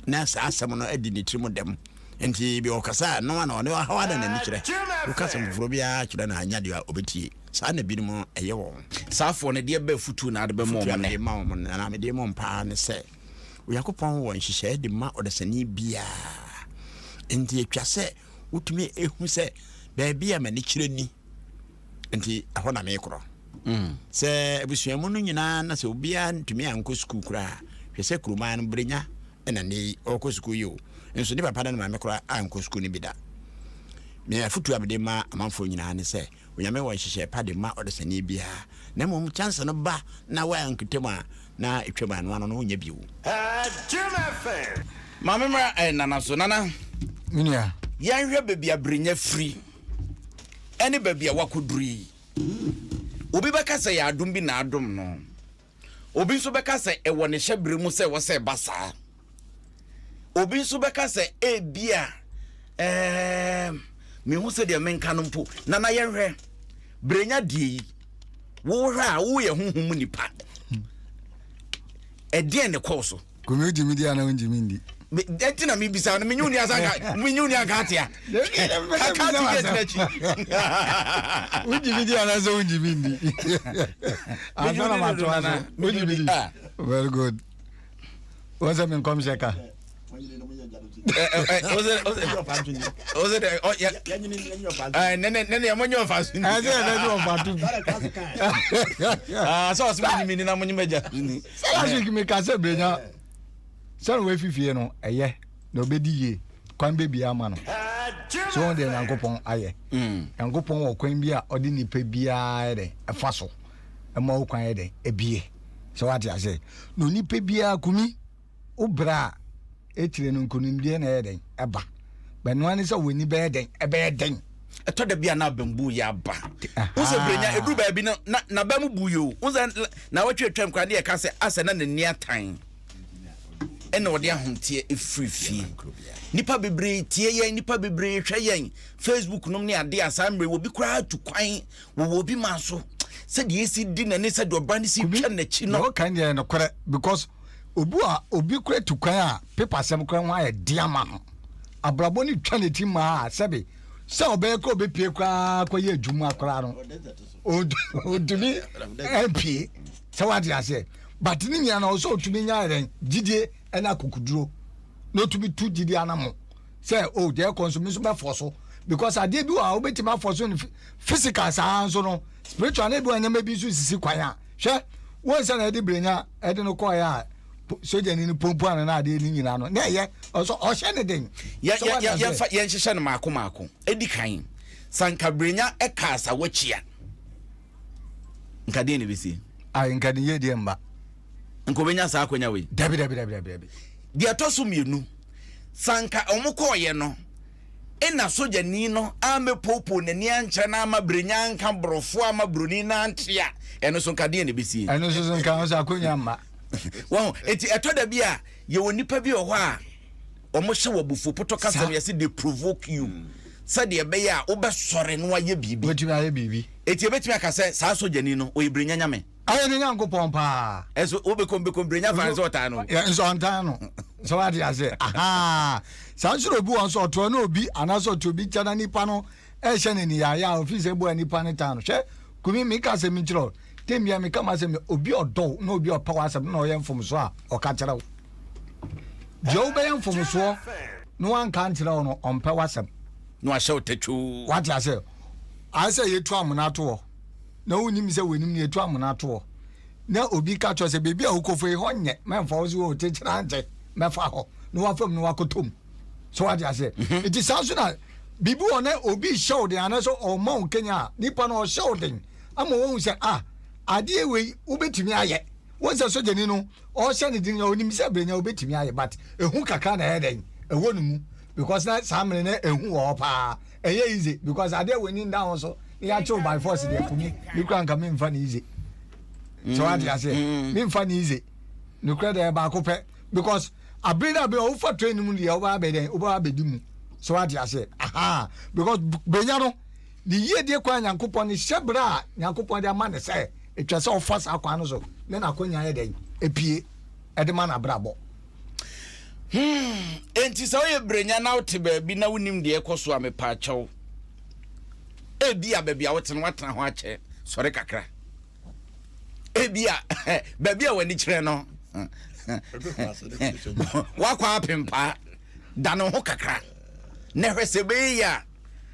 Na saa asɛm no adi ne tirim dɛm. Nti bi ɔkasa a, no ana ɔne ɔhaw ada n'ani kyerɛ. Woka asɛm foforɔ biara kyerɛ no a, anya deɛ ɔbɛtie. Saa na binom ɛyɛ wɔn. Saafoɔ no, deɛ bɛ afutuo na ade bɛma Afutuo a wɔn mede nnɛ? ma wɔn anaa mede ma wɔn paa ne sɛ, Onyankopɔn wɔ nhyehyɛeɛ de ma ɔdasani biara. Nti ɛtwa sɛ wotumi hu sɛ baabi a m'ani kyerɛ ni, nti ɛhɔ na mekorɔ. Mm. Sɛ abusua mu no nyinaa na sɛ obiara ntumi ankɔ sukuu koraa, hwɛ sɛ kuroman no berenya ɛna ne yi ɔkɔ sukuu yi o, nso ne papa ne ne maame koraa ankɔ sukuu no bi da. Me afotu a mede ma amanfoɔ nyinaa ne sɛ, Onyame wɔ nhyehyɛe pa de ma ɔdesani biara, na mmom chance no ba na woankita mu a, na etwam a, ɛno ano no wonyɛ bio. Maame mmra eh, Nana so. Nana, Me nua. yɛnhwɛ baabi a Brenya firi ɛne baabi a wakɔduru yi. Obi bɛka sɛ yɛ adom bi na adom no. Obi nso bɛka sɛ ɛwɔ ne hyɛberɛ mu sɛ ɛwɔ sɛ ɛba saa. Obi nso bɛka sɛ ebia ɛɛm mehu sɛ deɛ menka no mpo. Nana yɛnhwɛ Brenya deɛ yi, wohwɛ a woyɛ honhom mu nipa. Ɛdeɛn ne kɔɔ so? Kumi wogye me di anaa wongye me ndi? Ɛnti na mebisa no, menye wo ni asa nka, menye wo ni anka atea. Aka ate bi agyina akyi. Wogye me di anaasɛ wongye me ndi? Ansa na matoa so. Wogye me di? Very good. Wɔn sɛ me nkɔmhyɛ ka. Last week mi ka sɛ brenya sɛne wafi fie no ɛyɛ na ɔbɛdi yie kwan bɛbie ama no so wɔn deɛ nyankopɔn ayɛ nyankopɔn wɔ kwan bi a ɔde nipa biara yɛ dɛn ɛfa so ɛma wo kwan yɛ dɛn ɛbie sɛ wate ase na onipa biara kumi Wo brɛ a, akyire no nkonimdie na ɛyɛ dɛn? Ɛba. But ɛno ara ne sɛ w'ani bɛyɛ dɛn? Ɛbɛyɛ dɛn? Ɛtɔ da bi a na abam bu yɛ aba. Wo sɛ brenya ɛduru baabi no na n'aba mu bu yɛ o. Wo sɛ na wɔtwe atwam koraa ne yɛka sɛ asɛ na n'ani atan ɛna ɔde ahomteɛ ɛfiri fie. Nipa bebree tie yɛn, nipa bebree hwɛ yɛn Facebook nom ne adeɛ a saa mmerɛ obi koraa tu kwan wɔwɔ obi man so sɛdeɛ ɛsi di n'ani sɛdeɛ ɔba no si twa n'akyi no. Deɛ ɔka deɛ nokorɛ because Obi a obi kora tu kwan a paper asɛm kora ho ayɛ den ama no. Abrabɔ no twa ne ti maa a sɛbe sɛ ɔbɛyɛ kora ɔbɛpie koraa kɔyɛ adwuma koraa no ɔntumi mpie sɛ wate aseɛ but ne nyina no ɔsɛ ɔtumi nya yɛn gyidie ɛne akokoduro na ɔtumi tu gyidie anamo sɛ o oh, deɛ ɛkɔ nso me nso mɛfɔ so because adeɛ bi wɔ a wobɛtumi afɔ so no physical saa nso no spiritual na ebi wɔ nneɛma bi nso sisi kwan a hwɛ wɔn nsa na ɛde brenya ɛde no kɔɛ a sogyani no pompo ano na adeɛ no nyinaa no na ɛyɛ ɔsɔ ɔhyɛ ne den. Yɛmfa yɛnhyehyɛ no maako maako edi kan sanka brenya ɛka asa wakyia nka deɛ na ebesi. Ayi nka ne yie deɛ mba. Nka obenya saa akonya wei. Dabi dabi dabi dabi dabi. Deɛ ɛtɔ so mmienu sanka wɔn kɔɔyɛ no. Nna sogyani no ammɛpoopoo n'ani ankyerɛ no amma Brenya anka Borɔfo amma Buroni no ante a, ɛno nso nka deɛn na ɛbɛsie? Ɛno nso so nka nso akonya mma. Wɔn, eti ɛtɔ da bi a yɛwɔ nnipa bi wɔ hɔ a wɔhyɛ wɔ abufuo potɔ kasɛm yɛse they provoke you sɛdeɛ ɛbɛyɛ a wobɛsɔre na wayɛ biribi. Wobɛtumi ayɛ biribi. Eti ɛbɛtumi aka sɛ saa sogyani no ɔyɛ Brenya nyame. Ɔyɛ ne Nyankopɔn paa. Ɛso wobɛkɔm bɛkɔm Brenya fa no sɛ ɔtaa no. Nso ɔntaa no. Sɛ wate ase. Ahaa. Saa nso na obi wɔ nso ɔtoɔ ne obi anaasɛ ɔte obi nkyɛn na nipa no ɛrehyɛ no aniyaayɛ a ofi sɛ ebua nipa no taa no. Hwɛ Kumi meka asɛm bi nkyerɛ wo. Tem bia meka m'asɛm obi ɔdɔ wo na obi ɔpɛ w'asɛm na ɔyɛ mfomsoɔ a ɔka kyerɛ wo. Deɛ wobɛyɛ mfomsoɔ na wanka nkyerɛ wo no ɔmpɛ w'asɛm. Na wahyɛ wo tatwoo. Wate ase. Ayɛ sɛ yɛtu amona to hɔ. na wonnim sɛ w'anim no yɛtu amona to hɔ na obi ka kyerɛ sɛ baabi a wokɔfo yi hɔ nyɛ mɛmfa wo so wɔ kyekyere ankyɛ mɛfa hɔ na wafam na wakɔtɔ mu so wate aseɛ mhm. nti saa nso na biribi wɔ na obi hyɛ wo den anaasɛ ɔma wo kenya a nipa no ɔhyɛ wo den ama wɔhu sɛ ah adeɛ wei wobɛtumi ayɛ wɔn sɛ sogyani no ɔhyɛ ne den ɔnim sɛ brɛnya wobɛtumi ayɛ but ehu kakra na ɛyɛ dɛn ɛwɔ ne mu because na saa mmere na ehu wɔ hɔ paa Ɛnyɛ easy because adeɛ a w'ani nda ho so na yɛakye wo by force deɛ kumi me kura nka memfa no easy sɛ wate aseɛ mm. memfa no easy nokorɛ deɛ baako pɛ because abere no abere wofa train no mu deɛ wobɛba abɛdɛn wobɛba abɛdi mu sɛ wate aseɛ aha because bɛnya no ne yiedie kwan nyankopɔn ne hyɛ berɛ a nyankopɔn de ama ne sɛ ɛtwa sɛ ɔfa saa kwan no so ne n'akonya yɛ dɛn. epie ɛde ma n'abrabɔ. Hmm, enti sɛ woyɛ brenya na wote baabi na wonim deɛ ɛkɔ so a mepaakyɛw. Ebi a baabi a wote no woatena ho akyɛ, sɔre kakra. Ebi a baabi a w'ani kyerɛ no wakɔ apempaa da ne ho kakra na hwɛ sɛ ɛbɛyɛ yie a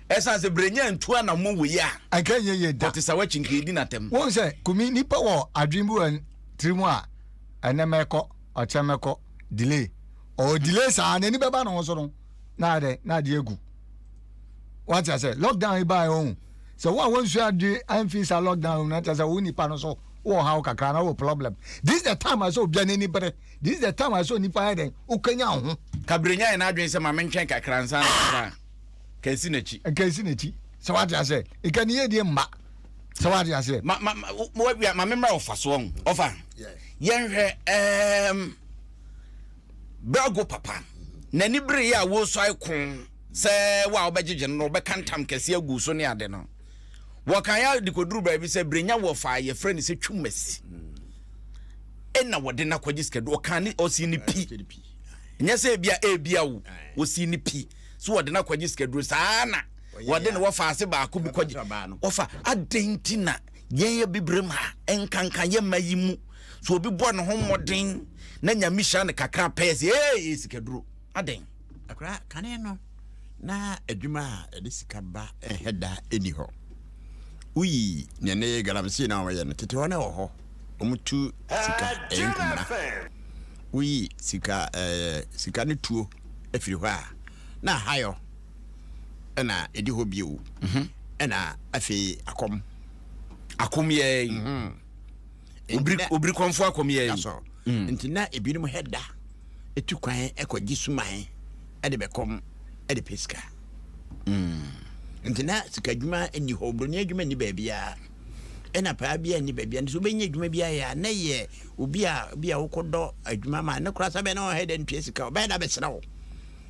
ɛsan sɛ brenya ntu anammɔ wɔ yi a ɛnka nyɛ yie da ɔte sɛ wakyi nka ɛdi n'atɛm. Wɔn sɛ kumi nipa wɔ adwene bi wɔ tiri mu a ɛnɛ mɛkɔ ɔkyɛ mɛkɔ delay ɔwɔ delay saa n'ani bɛba ne ho so no na adɛ na adeɛ agu wate asɛ lockdown yi baa ɔhu sɛ wo a wɔnsua ade amfi saa lockdown no kyɛ sɛ wo nipa no so wɔ haw kakra na wɔ problem this is the time a sɛ obia n'ani bere this is the time a sɛ onipa yɛ dɛn wokanya wo ho. Kabrenya yɛ n'adwene sɛ ma mentwɛn kakra ansa na maba a, nka nsi n'akyi. Nka nsi n'akyi. Sɛ wate aseɛ. Nka ne yiedie mma. Sɛ wate aseɛ. Ma ma ma ma ma memmra ɔfa so ɔho. Ɔfa. Yɛnhwɛ ɛɛm Brago papa. N'ani bere yɛ a wɔresuae ko sɛ wo a wobɛgyegye no no wɔbɛka ntam kɛse agu so ne ade no. Wɔka yɛ de kɔduru baabi sɛ Brenya wɔfa a yɛfrɛ no sɛ Twumasi. Ɛna wɔde no akɔgye sikadu. Ɔka ne ɔsi ne pi. Nyɛ sɛ ebia ebia wo wɔsi ne pi. So wɔde no akɔgye sikaduro saa na wɔde no wɔfa ase baako bi kɔgye wɔfa adɛn nti na yɛn abibirem ha nkanka yɛ mma yi mu so obi bɔ ne ho mmɔden na nyame hyira no kakra pɛɛ sɛ ee sikaduro adɛn. Akora kane no na adwuma a ɛde sika ba ɛhɛ da ɛni hɔ woyi nea ne galamsey na wɔyɛ no tete hɔ na ɛwɔ hɔ wɔn tu sika ɛyɛ nkumina woyi sika ɛɛ sika ne tuo afiri hɔ a na ahayɔ ɛna ɛdi hɔ bio mhm. ɛna afei akɔm akɔm yɛ yi mhm. obiri kɔnfo akɔm yɛ yi mm. nti na ebinom hɛ da etu kwan ɛkɔgye suman ɛde bɛkɔm ɛde pɛ sika mm. nti na sika adwuma nni hɔ oburoni adwuma nni baabiara ɛna paa bi nni baabiara nti sɛ wobɛnya adwuma bi ayɛ a na yɛ obi a bi a wokɔdɔ adwuma ma ne koraa sɛ bɛn na ɔhɛ dɛ ntua sika ɔbɛyɛ da bɛsrɛ wo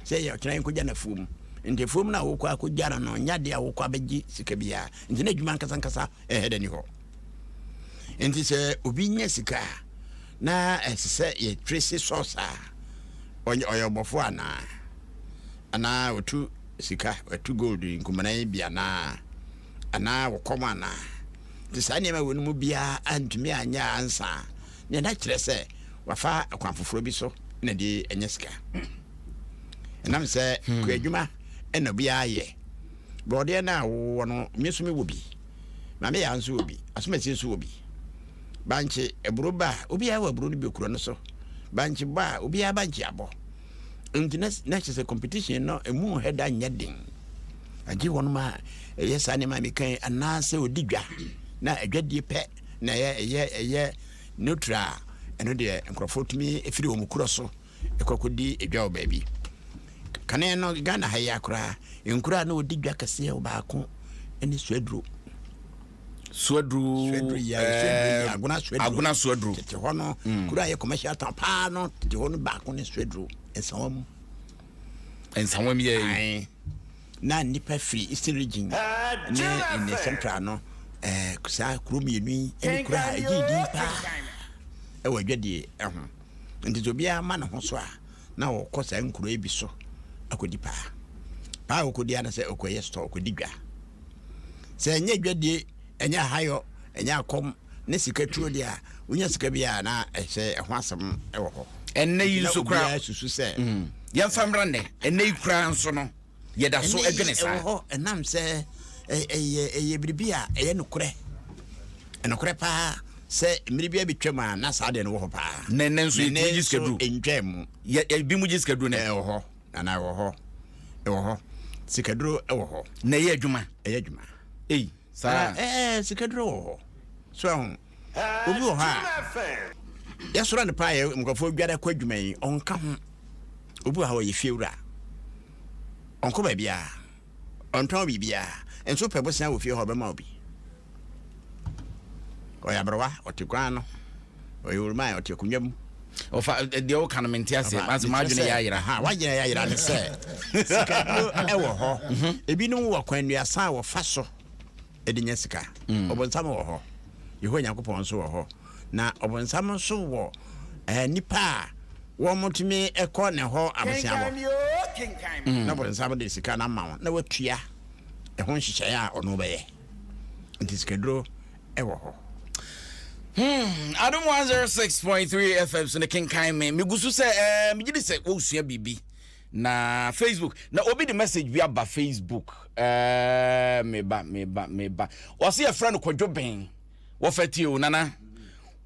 sɛ yɛ ɔkyena yɛnkɔgya no afuom nti afuom no a wokɔ akɔgya no no nyɛ adeɛ a wokɔ abɛgye sika biara nti na adwuma ankasa ankasa ɛhɛ dɛ ni hɔ nti sɛ obi nya sika a na ɛsɛ sɛ yɛtwe se sɔs a ɔyɛ ɔbɔfo anaa anaa ɔtu sika ɔtu gold nkumana yi bi anaa anaa wɔkɔm anaa nti saa nneɛma wɔ no mu biara antumi anyɛ ansa a nea na kyerɛ sɛ wafa kwan foforɔ bi so na de anya sika. Ɛnam sɛ hmm. kuadwuma ɛna obiara yɛ. Borɔdeɛ no a wowɔ no, me nso mewɔ bi. Maame yaa nso wɔ bi. Asomasi nso wɔ bi. Bankye aburo ba a, obiara wɔ aburo no bi okuro no so. Bankye bɔ a, obiara bankye abɔ. Nti na na kyerɛ sɛ competition no emu hɛ da nyɛ den. Agye wɔn a ɛyɛ saa nneɛma a meka yi anaasɛ odi dwa na adwadie pɛ na ɛyɛ ɛyɛ ɛyɛ neutral a, ɛno deɛ nkurɔfoɔ tumi firi wɔn kuro so kɔ kɔdi dwa wɔ baabi. Kane no Ghana ha yi akoraa, nkuro a na wɔdi dwa kɛseɛ wɔ baako ne Suaduro. Suaduro, Suaduro yi, eh, Agona Suaduro. Agona Suaduro. Tete hɔ no, mm. kuro a yɛ commercial town paa no, tete hɔ no baako ne Suaduro, Nsawam. Nsawam yɛ yi. Na nnipa firi Eastern Region ne ne Central no eh, saa kuro mmienu yi ne kuro a ɛgye din paa ɛwɔ adwadie ho. Nti sɛ obiara ma ne ho so a na ɔkɔ saa nkuro yi bi so akɔdi paa. Paa a ɔkɔdi ara sɛ ɔkɔyɛ store, ɔkɔdi dwa. Sɛ ɛnyɛ dwadie, ɛnyɛ ahayɔ, ɛnyɛ akɔm ne sika tuo deɛ a, wonya sika bi a na ɛsɛ ɛho asɛm wɔ hɔ. Ɛnnɛ yi nso koraa susu sɛ mm. yɛmfa mmra nnɛ, ɛnnɛ yi koraa nso no yɛda so dwene saa. Ɛwɔ hɔ ɛnam sɛ ɛyɛ ɛyɛ biribi a ɛyɛ nokorɛ, nokorɛ paa sɛ mmere bi abɛtwam a na saa deɛ no wɔ hɔ paa. Na ɛnnɛ nso yɛtumi gye sikaduro. Ntwaa mu. Yɛ ebi mu gye sikaduro nɛ. Ɛwɔ hɔ nana ɛwɔ hɔ ɛwɔ hɔ sikaduro ɛwɔ hɔ. Na ɛyɛ adwuma. Ɛyɛ adwuma. Ei saa. Ɛɛ sikaduro wɔ hɔ so ɛho obi wɔ hɔ a yɛsoro ne paa yɛ nkurɔfoɔ dware kɔ adwuma yi ɔnka ho. Obi wɔ ha ɔyɛ fiewura, ɔnkɔ baabiara, ɔntɔn biribiara, nso wopɛ bosea wɔ fie hɔ ɔbɛma wo bi. Ɔyɛ aberewa, ɔte kwan ano, ɔyɛ oruman, ɔte akonnwa mu. Ɔfa deɛ woka no mente aseɛ, masɛ m'adwene yɛ ayera. Ha, w'adwene yɛ ayera ne sɛ sikaduro wɔ hɔ, mhm. ebinom wɔ kwan nnuasa a wɔfa so de nya sika. Mm. Ɔbonsam wɔ hɔ, Yehowa Nyankopɔn nso wɔ hɔ, na ɔbonsam nso wɔ. Nnipa a wɔtumi kɔ ne hɔ aboseabɔ, na bonsam de sika no ama wo na watua ɛho nhyehyɛeɛ a ɔno bɛyɛ. Nti sikaduro wɔ hɔ. Hmm, Adom 106.3 FM so ne kenkan me. Megu so sɛ eh, megye di sɛ wosua biribi na Facebook na obi de message bi aba Facebook eh, meba meba meba. Ɔse yɛfrɛ no Kwadwo Ben. Wɔfa tie o nana.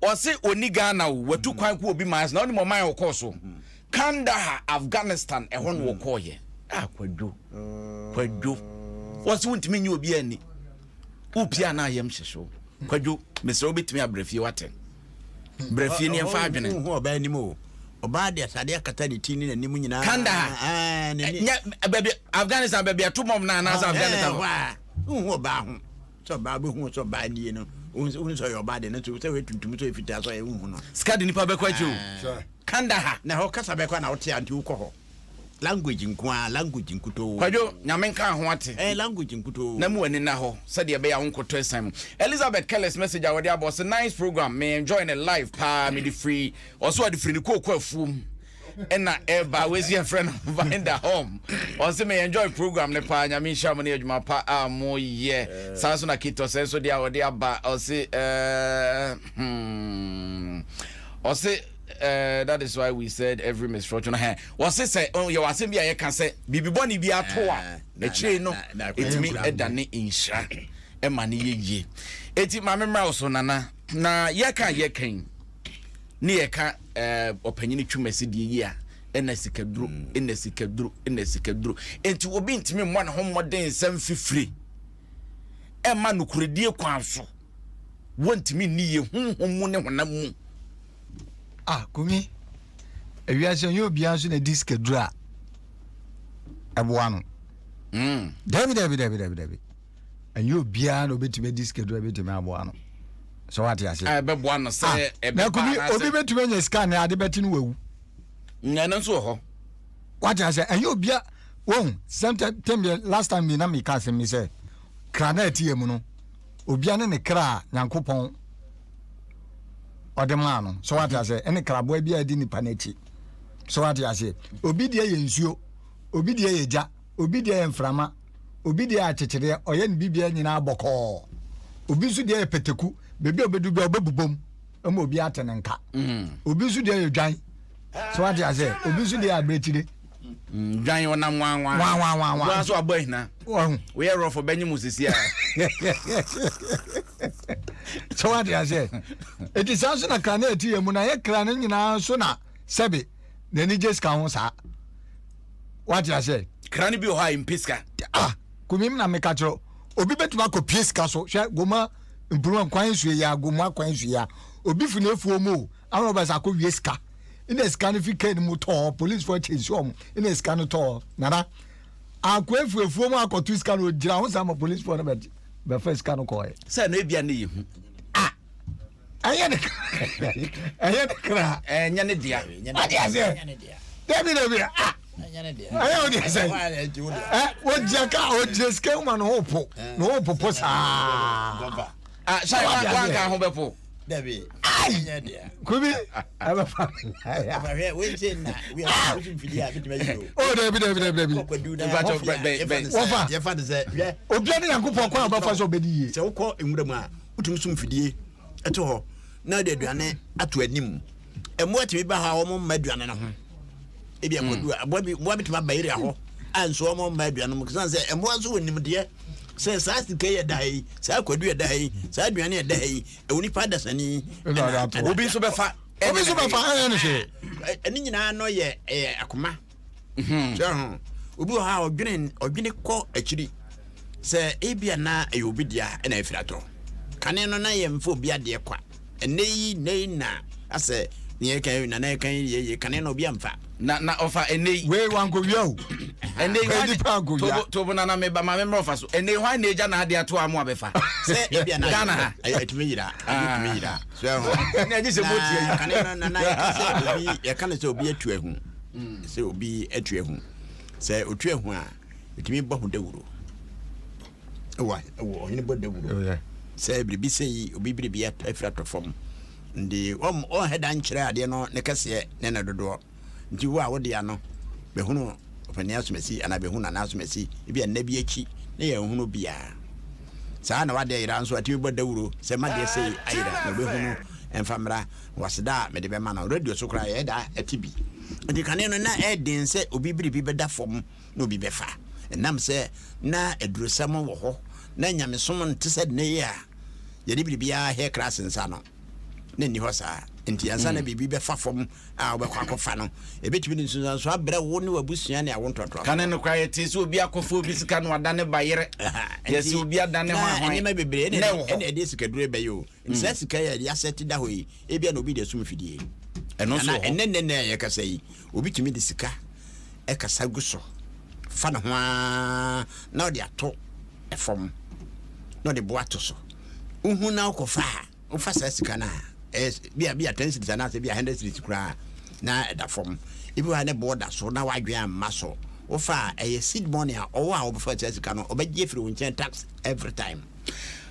Ɔse ɔni Ghana o, watu kwan kɔ obi man so na wonim ɔman a ɔkɔɔ so? Kandahar, Afghanistan, ɛhɔ na ɔkɔɔyɛ. Ah, Kwadwo, Kwadwo. Ɔse wontumi nye obi ani. Wopie a na ayam hyehye wo. Kwadwo, mesrɛ wobɛtumi abrɛ fie wate. Brɛ fie ne yɛmfa adwene. Wohu ɔbaa anim o. Ɔbaa de asadeɛ akata ne ti ne n'anim nyinaa. Kandahar. Ah, n'ani. Nyɛ baabi Afghanistan baabi ɛto bɔmb no anaasɛ Afghanistan. Ɛhɔ a, wohu ɔbaa ho. Sɛ ɔbaa bɛhu wo sɛ ɔbaa nie no, wohu sɛ ɔyɛ ɔbaa deɛ, nanso sɛ ɔyɛ tuntum, sɛ ɔyɛ fitaa, sɛ ɔyɛ wonhu no. Sika de nipa bɛkɔ akyi o. Kandahar. Na ɛhɔ kasa bɛkɔ a na wote a nti wokɔ hɔ. Language nko ara, language nkutoo. Kwadwo, Nyame nka ho ate. Ɛyɛ language nkutoo. Na mu w'ani nna hɔ sɛdeɛ ɛbɛyɛ a wonkɔtɔ asiane mu. Elizabeth Kellis message a wɔde aba ɔse nice program, me enjoy ne live paa, mede firi ɔse ɔde firi ne kooko afuom. ɛna ɛba wei si yɛfrɛ no Vinda Home ɔse me enjoy program ne paa nyame nhyira mo ne adwuma pa a moyɛ saa nso na kitɔ sɛ nso deɛ a ɔde aba ɔse uh, hmm, ɔse uh, that is why we said every misfortune hɛ ɔse sɛ oh, yɛwɔ asɛm bi a yɛka sɛ biribi bɔne bi ato a akyire no ɛtumi ɛdane nhyira ɛma no yɛ yie eti maame mmra wo so nana na yɛka yɛka yi ne yɛka ɛɛ ɔpanyin twumasi deɛ yi a ɛna sikaduro mm. ɛna sikaduro ɛna sikaduro nti obi ntumi mmɔ ne ho mmɔden nsɛm fifire ɛma nokoredie kwan so wɔntumi nni yɛ honhom mu ne honam mu. ah kumi ewiase ɔnyɛ obiara nso na di sikaduro a ɛboa no mm. dabi dabi dabi dabi dabi. ɛnyɛ obiara na obetumi adi sikaduro a ebetumi aboa no sɛ wate ase. ɛbɛboa no sɛ ah, ɛbɛba anaasɛ. obi betumi anya sika ne ade bɛte no wawu. na ɛno nso wɔ hɔ. wate ase ɛnyɛ obia wɔn sɛntɛ tɛm yɛ last time bi na mi ka asɛm mi sɛ kra na ɛte yɛ mu no obia ne ne kra a nyankopɔn ɔde maa no sɛ wate ase ɛne kraboa bi a ɛdi nipa n'akyi sɛ wate ase obi deɛ yɛ nsuo obi deɛ yɛ gya Obi deɛ yɛ mframa, obi deɛ yɛ akyekyedeɛ, ɔyɛ ne biribiara nyinaa bɔkɔɔ. Obi nso deɛ yɛ pɛtɛku, baabi a ɔbɛdu biara ɔbɛbobom ma obi ate ne nka. Mm. Obi nso deɛ yɛ dwan, so wate aseɛ. Obi nso deɛ yɛ abirekyire. Mm, dwan ɔnam nwanwa. Nwanwanwanwa. Wɔn nso abɔ ahina. Wɔn. Woyɛ rɔfo bɛnye mu sisi a. So wate aseɛ. Eti saa nso na kra na ɛte yɛ mu na yɛ kra no nyinaa nso na sɛbe n'ani gye sika ho saa. Wate aseɛ? Kra no bi wɔ hɔ a mpɛ sika. Ah, kumi na meka kyerɛ obi bɛtumi akɔ pie sika so hwɛ goma mpuruma kwan nsuo yi a goma kwan nsuo yi a obi fi n'afuo mu o ama ɔbɛsa akɔ wie sika ɛna sika no fi kaa no mu tɔɔ polisifoɔ kyɛ nsuo ɔmo ɛna sika no tɔɔ nana akɔ efu afuo mu akɔto sika no ogyina ho saa ma polisifoɔ no bɛ bɛfa sika no kɔɛ. Sɛ no ebia ne yɛ hu. Ah ɛyɛ ne ɛyɛ ne kra. Ɛnyɛ ne dea. Wate aseɛ dabi dabi ah ɛyɛ wo deɛ sɛ ɛ wogyina ka ogyina sika mu ma ne ho po ne ho popo saa. Ah sɛ wanka ho bɛpo. Dabi. Ai kubi ɛbɛfa mi na. Hwɛ wei sɛ na wia wosu mfidie a bituma yi o. O dabi dabi dabi dabi. Wɔfa yɛfa ne sɛ hwɛ. Obia ne Nyankopɔn kwan a ɔbɛfa so ɔbɛdi yie. Sɛ wokɔ nwura mu a wotumi sum fidie to hɔ na wode aduane ato anim. Mmoa tumi ba hɔ a wɔn mma aduane no ho. Ebi akɔdu a aboa bi mmoa bi tumi aba area hɔ a nso wɔn mma aduane mu. San sɛ mmoa nso wɔ nimdeɛ sɛ saa sika yi ɛda ha yi, saa kwadu ɛda ha yi, saa aduane ɛda ha yi, ɛwɔ nipa adasani. Obi nso bɛfa. Obi nso bɛfa ɛyɛ ne hwee. Ɛne nyinaa no yɛ ɛyɛ akoma. Sɛ ho obi wɔ hɔ a ɔdwene ɔdwene kɔ akyiri sɛ ebia na ɛyɛ obi dea ɛna afiri atɔ. Kane no na yɛmfa obi adeɛ kwa. Ɛnɛ yi nnɛ yi na asɛ nea yɛka yi nana yɛka yi yɛ yie kane no obi amfa. Na na ɔfa ɛnɛ yi. Wei wankowia o. Ɛnɛ yi hwan nipa ankowia. Tobo tobo nana meba maame mmerɛ ɔfa so. Ɛnɛ yi hwan na egya n'adeɛ ato a mo abɛfa. Sɛ ebia na Ghana ha. Ɛtumi yira ɛtumi yira. So ɛho. Ɛnɛ agye sɛ mo tie yi. Kane no nana yɛka sɛ obi yɛka no sɛ obi atu ahu. Sɛ obi atu ahu. Sɛ otu ahu a, ɛtumi bɔ ho dawuro. Ɛwɔ ɛwɔ ɔhene bɔ dawuro. Sɛ biribi sɛ yi, obi biribi afiri atɔ fam. Nti ɔnhɛ da nkyerɛ adeɛ no ne kɛseɛ ne ne dodoɔ. Nti wo a wode ano bɛhunu ɔpanin asomasi anaa bɛhunu nana asomasi ebia nna bi akyi na yɛnhunu biara. Saa na w'adeɛ yera nso atumi bɔ dawuro sɛ m'adeɛ sei ayera na ɔbɛhunu mfa mmra wɔ aseda a mede bɛma no. Radio so koraa yɛyɛ da te bi. Nti kane no na ɛyɛ den sɛ obi biribi bɛda fam na obi bɛfa. Ɛnam sɛ na adurosɛm wɔ hɔ na nyamesom nte sɛ nnɛ yi a yɛde biribiara hɛ krase nsa no, na ɛnni hɔ saa. Nti ansa na biribi bɛfa fam a wobɛkɔ akɔfa no, ɛbɛtumi de nsunsuansoɔ abrɛ wo ne w'abusua ne awo ntoatoasoɔ. Kane no koraa yɛtee sɛ obi akɔfa obi sika na wadane ba yere. Yɛse obi adane hwan hwan. Nneɛma bebree na ɛwɔ hɔ. Ɛna ɛde sikaduro bɛyɛ o. Nti saa sika yi a yɛde asɛte da hɔ yi, ebia na obi de asum fidie. Ɛno nso wɔ hɔ. Ɛnɛ nnɛ nnɛ a yɛkasa yi, obi tumi de sika ɛkasa gu so fa ne ho ara na ɔde ato fam na ɔde bo ato so. Wohu na wokɔfa a, wofa saa sika no a, ɛyɛ bi a bi a 10 cedis anaasɛ bi a 100 cedis koraa na ɛda fam. Ebi wɔ ha ne boɔ da so na wadwene amma so. Wofa a, ɛyɛ seed money a ɔwɔ a wɔbɛfa saa sika no, ɔbɛgye afiri wo nkyɛn tax every time.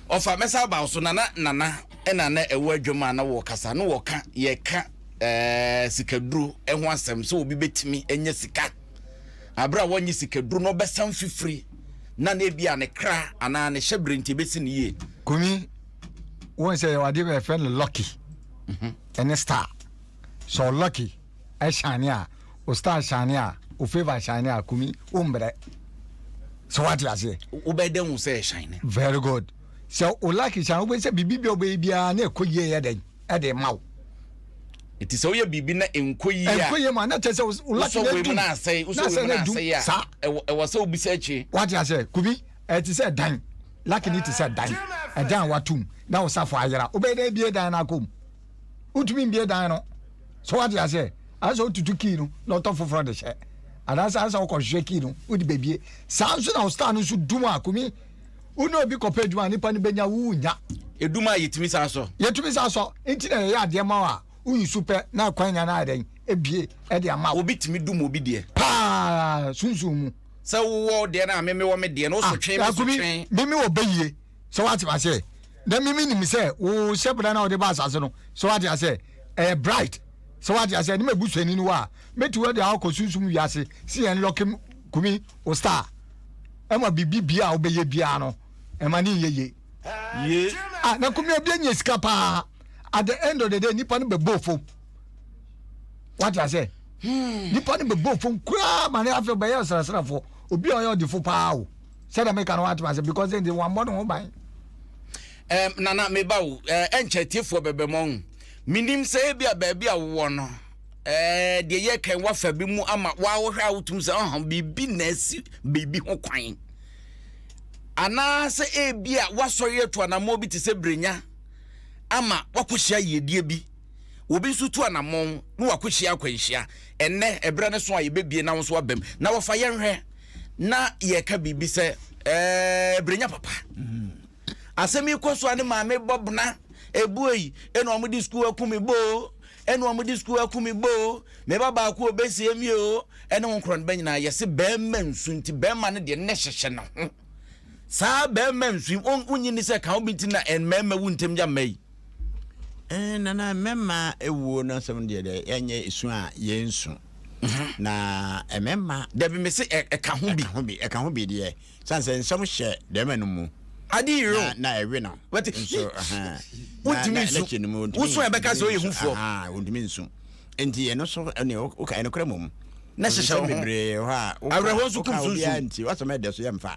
Ɔfa mɛsa aba wo so nana nana ɛna na ɛwɔ adwam a na wɔkasa na wɔka yɛka ɛɛ sikaduro ɛho asɛm sɛ obi bɛtumi anya sika abere a wɔnye sikaduro na ɔbɛsan fifiri na na ebi a ne kra anaa ne hyɛbrɛ nti ebesi ne yie. Kumi, wɔn sɛ yɛwɔ adeɛ bɛ yɛfrɛ no lucky ɛne star. Sɛ lucky ɛhyane a, o star hyane a, o favour hyane a, Kumi, o mbrɛ. Sɛ wate aseɛ. Wobɛyɛ dɛ hu sɛ ɛhyane. Very good. Sɛ o lucky hyane, wobɛhu sɛ biribi bi a wobɛyɛ biara na ɛkɔ yie yɛ dɛn ɛde ma wo. Nti sɛ woyɛ biribi na ɛnkɔ yie a. Ɛnkɔ yie mu a na kyerɛ sɛ o lucky na edum. Na asɛe, wosɔ wei mu na asɛe a, ɛwɔ sɛ wobisa akyire. Wate aseɛ, Kumi, ɛte sɛ dan. Lucky ni te sɛ dan. Ɛdan a watom na wo safo ayera. Wobɛyɛ dɛn abie dan no akɔ mu? Wotumi mbie dan no. So wate aseɛ? Ayɛ sɛ wotutu kii no na ɔtɔ foforɔ de hyɛ. Anaasɛ ayɛ sɛ wokɔhwehwɛ kii no wode bɛbie. Saa nso na wo star no nso dum a, Kumi, wo ne obi kɔpɛ adwuma a, nipa no bɛnya, wo wonnya. Edum a yɛtumi san sɔ. Yɛtumi san sɔ. Nti na yɛyɛ adeɛ ma wo a, woyi su pɛ na kwan nya no ayɛ dɛn? Ebie de ama wo. Obi tumi dum obi deɛ. Paa, sunsum mu. Sɛ wowɔ wo deɛ no a, me mewɔ me deɛ no, woso twe, me so twe. Me mewɔ bɛyie, sɛ woate aseɛ. Na me menim sɛ wo hyɛbrɛ no a wode ba asase no, sɛ woate aseɛ, ɛyɛ bright. Sɛ woate aseɛ, ne m'abusuani no wɔ a, mɛtu de akɔ sunsum wiase, si yɛn lɔke kumi wo star. Ɛma biribi bia a wobɛyɛ biara no, ɛma ne nyɛ yie. Ye. Ah, na kumi obi anya sika paa. At the end of the day, nipa no bɛbɔ fam. Wate aseɛ? Hmm. Nipa no bɛbɔ fam koraa ma ne afei bɛyɛ ɔsrasrafoɔ. Obi a ɔyɛ ɔdefo paa o. Sɛdeɛ meka no wate aseɛ because ɛnti wammɔ ne ho ban. Um, nana meba wo eh, ɛnkyɛ tiefoɔ bɛbɛ mɔ menim sɛ ebi a baabi a wowɔ no eh, deɛ yɛ kan wafa bi mu ama woawohwɛ a wotum sɛ ɔha biribi na asi biribi ho kwan anaasɛ ebi a woasɔre atu anammɔn bi te sɛ brenya ama woakɔhyia yiedie bi obi nso tu anammɔn na wakɔhyia akwanhyia ɛnnɛ ɛberɛ no so a yɛbɛbie na wo nso wabam na wɔfa yɛnhwɛ na yɛka biribi sɛ ɛɛ brenya papa asɛm yi kɔ so a ne maame bɔ bena ebuo yi ɛna wɔn de sukuu aku me boo ɛna wɔn de sukuu aku me boo me ba baako obesie mi o ɛne ho nkorɔ no bɛ nyinaa yɛse bɛrima nsu nti bɛrima no deɛ ne hyehyɛ ne ho saa bɛrima nsu yi wonyi ni sɛ ka wo bi nti na mmarima wu ntɛm gya mma yi. Eh, nana mmarima ewuo no asɛm deɛ deɛ ɛnyɛ esu a yɛnsu mhm. na mmarima. Dabi me se ɛka ho bi. Ɛka ho bi ɛka ho bi deɛ san sɛ nsɛm hyɛ dɛm no mu. Ade yiri o. Na ɛwe no. Wate. Nso wontumi nsu wosu a ɛbɛka sɛ ɔyɛ hufoɔ. Wontumi nsu nti ɛno so ɛne woka ɛno kora mmom. Na hyehyɛ wo ho. Bebree hɔ a awerɛhoɔ nso kum sunsun. Obiara nti wasɛm ɛdɛ so yɛmfa.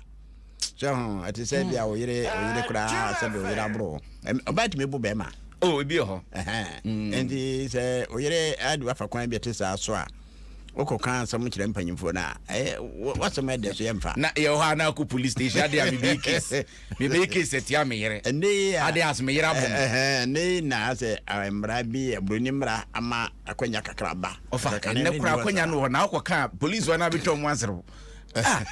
Sɛ ho ɛte sɛ bia wo yere wo yere koraa sɛ bi wo yere aboro. Ɔbaa tumi bo bɛrima. Oh ebi wɔ hɔ. Nti sɛ wo yere ade wafa kwan bi ɛte saa so a wokɔka asɛm kyerɛ mpanyimfoɔ no a ɛyɛ wasɛm ɛdɛ so yɛmfa. Na yɛ hɔ a na akɔ police station ade a mebɛyɛ case mebɛyɛ case atia me yere ade as me yere abɔ me. Ɛnne na sɛ mmara bi buroni mmara ama akwanya kakra ba. Ɔfa ɛnɛ kora akwanya no wɔ na wokɔka police hɔ na abɛtwa ɔmo aserew. Ah,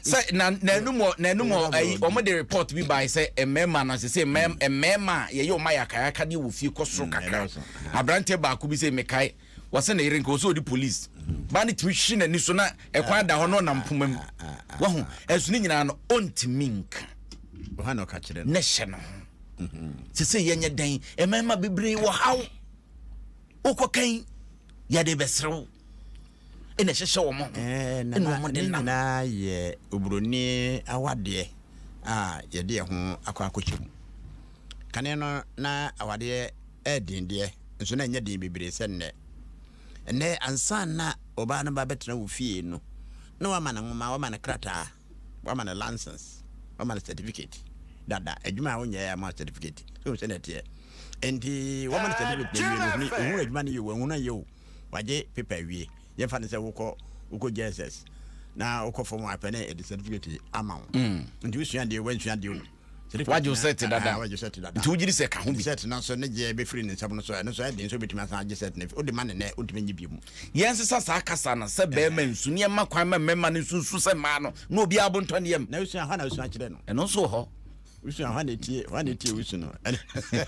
sɛ na n'anum n'anum ayi wɔn de report bi baa sɛ mmarima no sɛ mmarima a yɛyɛ wɔn ayakayaka deɛ wɔ fie kɔ soro mm, kakra aberanteɛ baako bi sɛ mekae wɔsɛ ne yere nka wɔsɛ ɔdi police baa ne tumi hwi n'ani so na ɛkwan da hɔ na ɔnam mpoma mu wahu ɛso ne nyinaa no ɔntumi nka ne hyɛ no ho. Sɛ sɛ yɛnyɛ dɛn, mmarima bebree wɔ haw. Wokɔkan yɛde bɛserew ɛna ɛhyehyɛ wɔn ho ɛna wɔn de Ne nam. nyinaa yɛ oburoni awadeɛ a yɛde yɛn ho akɔ akɔhyɛ mu. Kane no na awadeɛ ɛyɛ den deɛ, nso na ɛnyɛ den bebree sɛ nnɛ. Ɛnnɛ ansa na ɔbaa no ba bɛtena wo fie no, na wama no nwoma, wama no krataa, wama no license, wama no certificate dada. Adwuma a wonyɛ ama certificate. So sɛ na ɛteɛ. Nti wama no certificate na wie no, ohunu adwuma no yɛ o, ohunu yɛ o. Wagye paper awie. Yɛmfa no sɛ wokɔ JSS na wokɔ fam a pɛ na yɛde certificate ama wo. Nti wosua deɛ wansua deɛ o. Wagye wo cert dada. Ah, wagye cert dada. Nti wogye di sɛ ka ho bi? Cert no nso ne gyeɛ bɛfiri ne nsam no so, ɛno nso ɛyɛ den sɛ wobɛtumi asan agye cert no. Wode ma ne nnɛ, wontumi nye bio mu. Yɛnsesa saa kasa no sɛ bɛrima nsu ne yɛmma kwan ma mmarima no nso nsu sɛ mmaa no na obiara bo ntɔ ne yam. Na wosua hɔ na wosua kyerɛ no. Ɛno nso wɔ hɔ. Wosua hɔ na etie, hɔ na etie wusu no.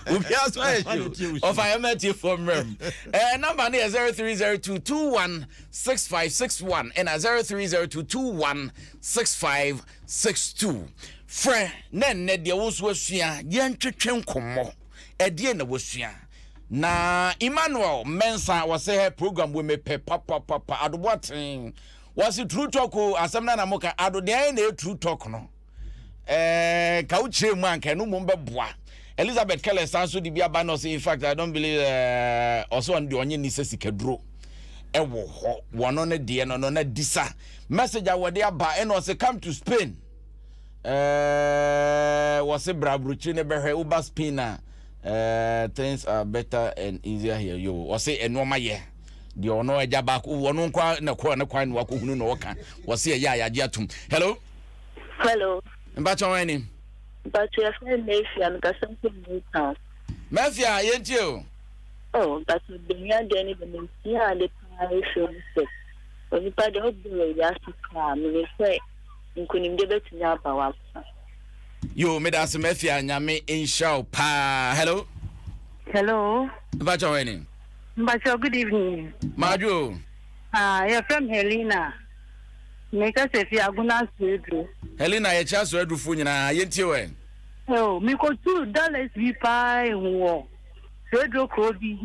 Obiara so ayɛ hyew. Ɔfa yɛn mma atiefoɔ mmerɛ mu. Ɛɛ namba no yɛ 0302 21 6561 ɛna 0302 21 6562. Frɛ na ɛnnɛ deɛ wo nso asua yɛntwetwe nkɔmmɔ. Ɛdeɛn na wasua? Na Emmanuel Mensah wɔsɛ hɛ program wei mepɛ papapapa adoboa ten. Wɔse true talk o asɛm no na moka ado deɛ na ɛyɛ true talk no. Ɛɛ ka wo kyerɛ mu a nka ɛno mmom bɛboa. Elizabeth Keller san so de bi aba na ɔsɛ in fact I don't believe ɛɛ ɔsɛ ɔno deɛ ɔnye ni sɛ sikaduro ɛwɔ hɔ wɔno ne deɛ no no na disa message a wɔde aba ɛna ɔsɛ come to Spain ɛɛ wɔsɛ bra aburokyire ne bɛhwɛ woba Spain a ɛɛ things are better and easier here yo ɔsɛ ɛnoɔma yɛ deɛ ɔno agya baako ɔno nkwa na kɔɔ ne kwan na wakɔhunu na ɔka wɔsɛ ɛyɛ a yɛagye atom. Hello. Hello. Mpatsɔ wɔn ni. Mpatsɔ yɛfrɛ me Mafia, mekasa firi New Town. Mafia, yɛntie o. Oh, mpatsɔ benya deɛ ne deɛ mesua ade paa efiri mu sɛ onipa deɛ ɔbɔ wɔ wiase koraa menim sɛ nkunimdie bɛtumi aba w'afa. Yo, meda ase Mafia, Nyame nhyira wo paa. Hello. Hello. Mpatsɔ wɔn ni. Mpatsɔ good evening. Madwo o. Ah, yɛfrɛ me Helena. Mekasa fi Agona Soaduro. Helena, yɛkyia Soadurofoɔ nyinaa. Yɛntie wo ɛ. Oh, mekɔtuu dollars bi paa ehu wɔ Soaduro kuro bi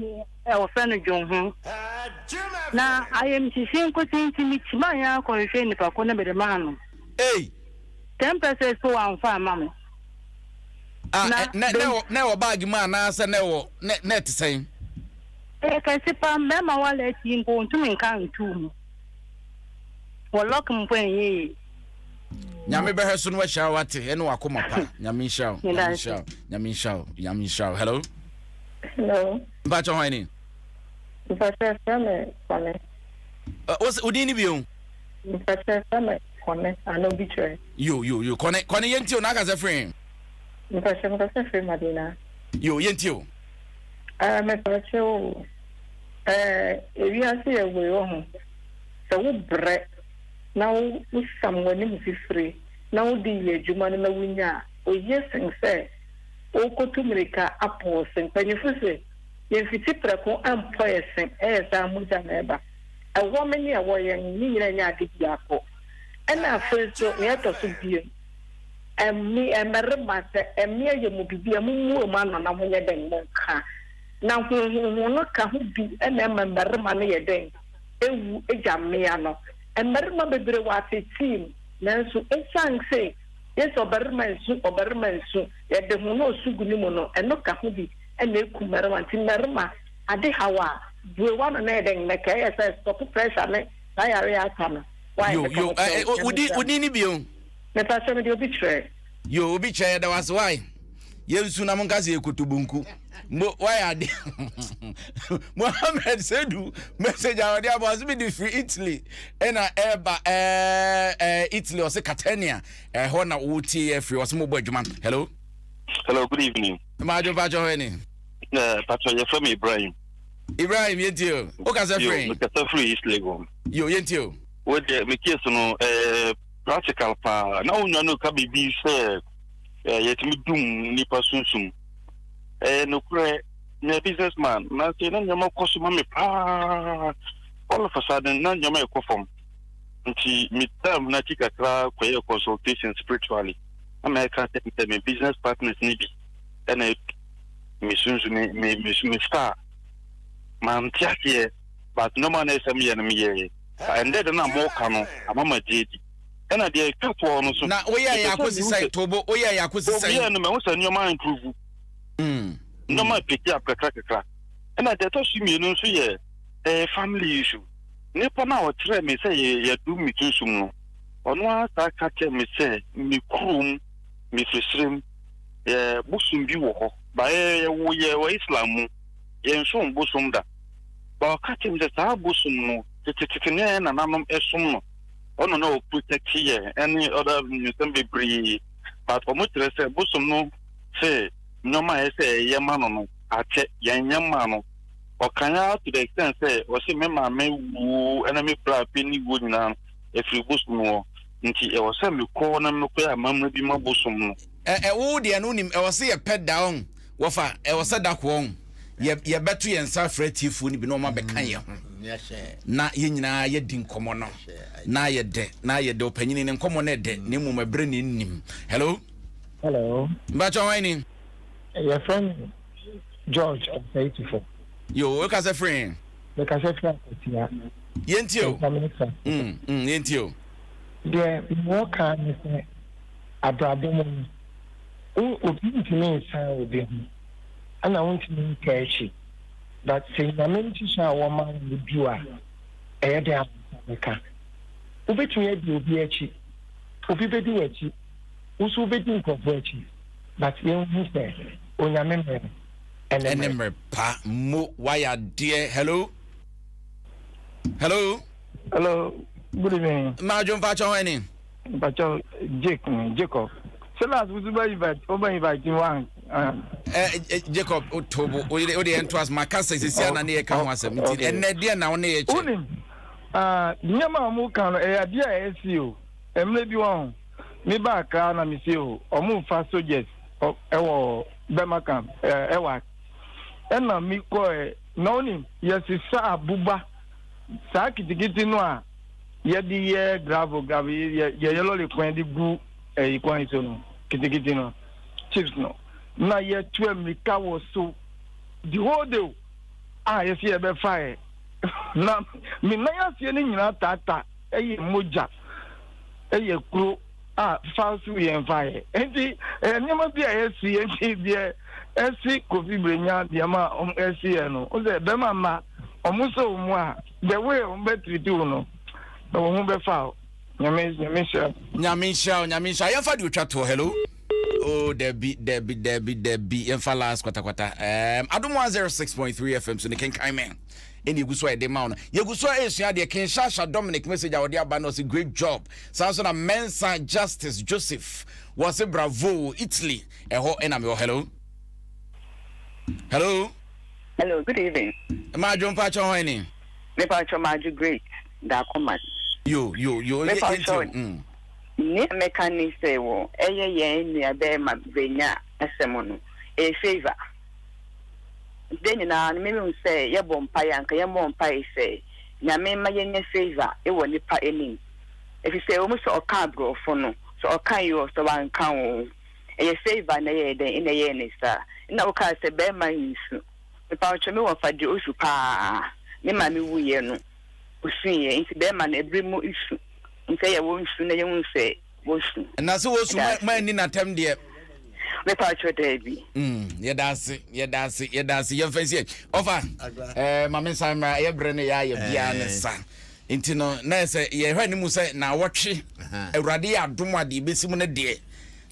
ɛ wɔfrɛ no Dwonho. Na ayamhyehye nkotsee nti mekyimaa ara kɔhwehwɛɛ nipa ko na mede maa no. Ei! 10 pesewas po wamfa amma me. Ah, Na ɛ, na, na ɛwɔ, na ɛwɔ bag mu anaasɛ na ɛwɔ, na, na ɛte sɛn? Ɛyɛ kɛse paa, mmarima wallet yi mpo wontumi nka ntuu mu. Wɔ lock mpo ɛnyɛ yie. Nyame bɛhwɛ so no wahyira wo ate ɛne wakoma pa. Nyame nhyira wo. Nyame nhyira wo. Nyame nhyira wo. Nyame nhyira wo. Hello. Hello. Mpakyɛ hwan ni? Mpakyɛ frɛ me Kɔne. Wo din ni bio? Mpakyɛ frɛ me Kɔne ana obi kyerɛ. Yo yo yo Kɔne Kɔne yɛntie o na aka sɛ firi. Mpakyɛ mekasa firi Madina. Yo yɛntie o. Ɛɛ mepakyɛ o. Ɛɛ ewiase yɛ wei wɔ ho. Sɛ wo brɛ na wo wosam w'anim fifire na wode yɛ adwuma no na wunya a, oye sen sɛ wokotu mmirika apɔw se. Mpanyimfo se, Yemfiti prɛko mpɔ yɛ se, ɛyɛ saa a mogya na ɛba. Ɛwɔ me ne ɛwɔ yɛn, ne nyinaa nyɛ ade biako. Ɛnna afei nso, nea ɛtɔ so bio, ɛme, mmarima, sɛ mmea yɛ mo biribi a, mummua mo ano na monyɛ dɛn? Monka. Na honhonhon no ka ho bi na ɛma mmarima no yɛ dɛn? Ewu gya mmea no. Mmarima bebree wɔ ateetee mu, nanso esiane sɛ yese ɔbarima nsu, ɔbarima nsu, yɛde ho na osu gu ne mu no, ɛno ka ho bi na ekum mmarima. Nti mmarima, ade haw a, bue w'ano na yɛ dɛn? Mɛka ɛyɛ sɛ stop pressure ne saa yare a aka no. Why? Yo, Meka yo, mekyerɛ wo, eh, eh, wodi, nyame wodi ni bio. Mepa kyɛ mede obi kyerɛ. Yo, obi kyerɛ yɛda wase why? Yɛnsu na monka sɛ yɛkoto bonku. Mo why ade? Mohammed Sedu message a ɔde aba ɔse mede firi Italy ɛna ɛba ɛɛ ɛɛ Italy ɔse Catania ɛhɔ na wotie yɛ firi ɔse mobɔ adwuma. Hello. Hello, good evening. Maadwo pakyɛ hɔ ni. Uh, Pacho, yɛfrɛ me Ibrahim. Ibrahim yɛntie o. Wokasa Yo, firi? mekasa firi East Legon. Yo, yɛntie o. Wo deɛ, me case no, eh, practical paa. Na wo nua no ka biribi sɛ eh, yɛtumi dum nipa sunsum. Ɛyɛ nokorɛ, meyɛ business man, na sɛ na nneɛma kɔ so ma me paa. All of a sudden, na nneɛma ɛkɔ fam. Nti, metaa mu n'akyi kakra kɔyɛɛ consultation spiritually. Na mɛka sɛ me business partners no bi. ɛna me sunsu me me me me star mante aseɛ but nneɛma na ɛsɛ meyɛ no meyɛɛ ɛndɛ de na moka no ama ma gye di ɛna deɛ ɛtwa toɔ no so na woyɛ yɛ akosi sɛn tobo woyɛ yɛ akosi sɛn woyɛ no mahu sɛ nneɛma improve mm. nneɛma pick up kakra kakra ɛna deɛ ɛtɔ so mmienu nso yɛ ɛyɛ family issue nipa no a ɔkyerɛ me sɛ yɛdum me sunsum no ɔno ara saa ka kyerɛ me sɛ me kurom me firisirem yɛ bosom bi wɔ hɔ ba yɛ yɛwo yɛ wɔ Islam mu yɛnsom bosom da ba ɔka kyerɛ me sɛ saa bosom no tetetete ne yɛn nananom ɛsom no ɔno na ɔprotect yɛ ɛne ɔda nsɛm bebree but ɔmo kyerɛ sɛ bosom no sɛ nneɛma a ɛsɛ ɛyɛ ma no no akyɛ yɛn nyɛ ma no ɔkan ara to the extent sɛ ɔsɛ me maame wuo ɛna me bra pe ne wuo nyinaa no ɛfiri bosom hɔ nti ɛwɔ sɛ mekɔ na mekɔyɛ amammerɛ bi ma bosom no. Ɛ ɛ wo deɛ no wonim ɛwɔ sɛ yɛpɛ da ɔn wɔfa ɛwɔ sɛ da ko ɔn yɛ yɛbɛto yɛn nsa afrɛ atiefoɔ no bi na wɔn abɛka yɛn ho na yɛn nyinaa yɛdi nkɔmmɔ no na ayɛ dɛ na ayɛ dɛ ɔpanyini ne nkɔmmɔ no ɛdɛ na mmom ɛberɛ na ɛnnim. Hello. Hello. Mpakyɛ hwan ni? Yɛfrɛ me George Ɔsɛetifo. Yo, wokasa firi he? Mekasa firi Akwatia. Yɛntie o. Mm, mm, yɛntie o. Deɛ mewɔ ka ne sɛ abrabɔ mu no, wo obi ntumi nsan obi ho, ɛna wontumi nka akyi. But sɛ Nyame nhyehyɛ a wɔma wo no du a, ɛyɛ dɛn a wo nsa bɛka. Wobɛtumi adi obi akyi, obi bɛdi w'akyi, wo nso wobɛdi nkurɔfoɔ akyi, but yɛnhu sɛ Onyame mmerɛ ɛne mmerɛ. Ɛne mmerɛ pa mo wayɛ adeɛ. Hello. Hello. Hello, good evening. Madwo mpakyɛ hɔ ɛne. Mpakyɛ Jake ni Jacob. Sɛ last wusu bɛ invite o bɛ invite wa. Ɛ Jacob o tobo o de o de ɛnto as maka sɛ sisi ana ne yɛ ka ho asɛm nti ɛnɛ deɛ na ɔne yɛ kyɛ. Wonim nneɛma a wɔn ka no ɛyɛ adeɛ a ɛsi o mmerɛ bi wɔn ho me ba Accra na me si o wɔn fa soldiers ɛwɔ Burma camp ɛwɔ ɛna mi kɔɛ na wonim yɛsesa abuba saa kitikiti no a yɛde yɛ gravel gravel yɛ yɛyɛ lɔre kwan de gu ɛyi kwan so no kitikiti no chips no na yɛtu mmirika wɔ so the whole day a yɛsi yɛbɛfa yɛ na me nan aseɛ no nyinaa tata ɛyɛ mogya ɛyɛ kuro a fa so yɛn fa yɛ nti ɛyɛ nneɛma bi a ɛsi nti deɛ ɛsi kofi brenya deɛ ma ɛsi yɛ no o sɛ bɛrima mma ɔmo sɛ ɔmo a the way ɔmo bɛ tiriti wo no na wɔn ho bɛfa o nyame nyame hyira. Nyame nhyira o nyame nhyira yɛmfa deɛ otwa toɔ hello oh dabi dabi dabi dabi yɛmfa last kwatakwata um, adom 106.3 fm so ne kenkan me ɛne yɛgu so a yɛde ma wo no yɛgu so a ɛresua adeɛ Kinshasa Dominic message a wɔde aba no ɔse great job saa nso na Mensa Justice Joseph wɔse bravo Italy ɛhɔ ɛna mewɔ hello hello hello good evening Madwo mpakyɛ hɔ ɛne mepakyɛ Madwo great Dakoman yo yo yo mepakyɛ mm. nea mɛka ne sɛ wɔ ɛyɛ yɛn nua bɛrima bɛnya asɛm no ɛyɛ favor Da nyinaa no mehu sɛ yɛbɔ mpaeɛ a anka yɛmmɔ mpaeɛ sɛ Nyame mma yɛnya favour wɔ nnipa anim efisɛ ɛwɔ mu sɛ ɔkaa brɔfo no sɛ ɔka yi oo sɛ wanka oo ɛyɛ favour na ɛyɛɛ dɛn na ɛyɛɛ ne saa nna wokaa sɛ bɛɛma nsu mepawokyɛw me wɔfa deɛ osu paa me maame wuiɛ no osuiɛ nti bɛɛma no ɛbere mu su nti ɛyɛ wɔn su na yɛhu sɛ Wosu. Na sɛ wosu mo anni n'atɛm deɛ. Mepa kyɛw daabi. Mm, yɛda ase, yɛda ase, yɛda ase. Yɛmfa nsi ɔfa. Ɛɛ ma me nsan mmra ɛyɛ berɛ no yɛ ayɛ biara ne sa. Nti no na ɛsɛ yɛhwɛ ne mu sɛ na awɔtwe Awurade yɛ adom a deɛ ɛbɛsi mu no deɛ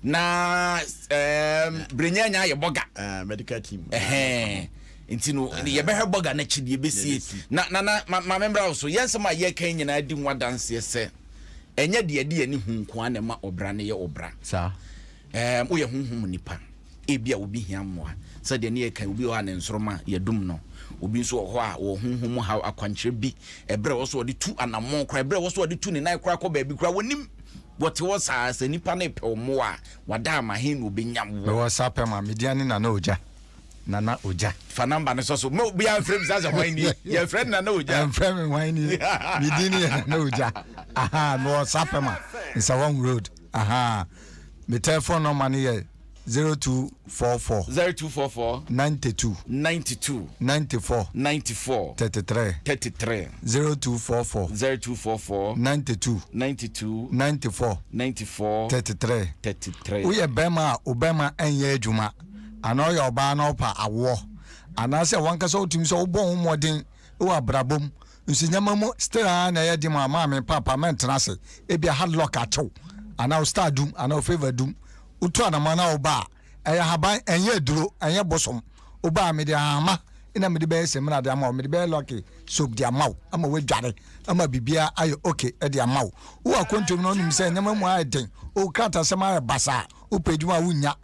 na ɛɛm berenya nya ayɛ bɔga. Ah, medical team. Ɛhɛn. Nti no yɛbɛhwɛ bɔga no akyi deɛ ɛbɛsie. Na na na ma me mmra wo so. Yɛn nsɛm a yɛka nyinaa di ho adanseɛ sɛ Ɛnyɛ deɛ yɛde yɛn ani hu nko ara na ɛma ɔbra no yɛ ɔbra. Saa. Ɛɛm, woyɛ honhom mu nipa. Ebia obi hia mmoa. Sɛdeɛ ne yɛka yi, obi wɔ hɔ a ne nsoromma, yɛadum no. Obi nso wɔ hɔ a, ɔwɔ honhom mu haw, akwankyerɛ bi, ɛberɛ a ɛwɔ sɛ ɔde tu anammɔn koraa, ɛberɛ a ɛwɔ sɛ ɔde tu ne nan koraa kɔ baabi koraa, wɔnnim. Wɔte hɔ saa. Sɛ nipa no repɛ wo mmoa a, wada ama, he na ɔbɛnya wo? Mewɔ sapɛ ma, me din ne Nana Ogya. Nana Ogya. Fa number no sɔ so. Ma obiara mfrɛ bisa sɛ hwan nie. Yɛfrɛ no Nana Ogya. Ɛmfrɛ me hwan nie. Me din yɛ Nana Ogya. Aha, mewɔ Sapema, Nsawam Road. Aha. Me telephone number no yɛ 0244. 0244. 92. 92. 94. 94. 33. 33. 0244. 0244. 92. 92. 94. 94. 33. 33. Woyɛ bɛrima a wo bɛrima nyɛ adwuma anaa ɔyɛ ɔbaa na ɔpa awoɔ anaasɛ wankasa wotumi sɛ wobɔ ho mmɔden wɔ abrabɔ mu nso nneɛma mu still ara na ɛyɛ den ma maame paapa mɛntena ase ebia hard luck akyew anaa wo star dum anaa wo favour dum wotu anamɔ na woba a ɛyɛ ahaban ɛnyɛ aduro ɛnyɛ bosom woba a mede ahama na mede bɛyɛ samina de ama wo mede bɛyɛ lucky soap de ama wo ama woadware ama biribiara ayɛ okay de ama wo wowɔ akwantuom na wonim sɛ nneɛma mu ayɛ den wo kratasɛm ayɛ basaa wopɛ adwuma a wonnya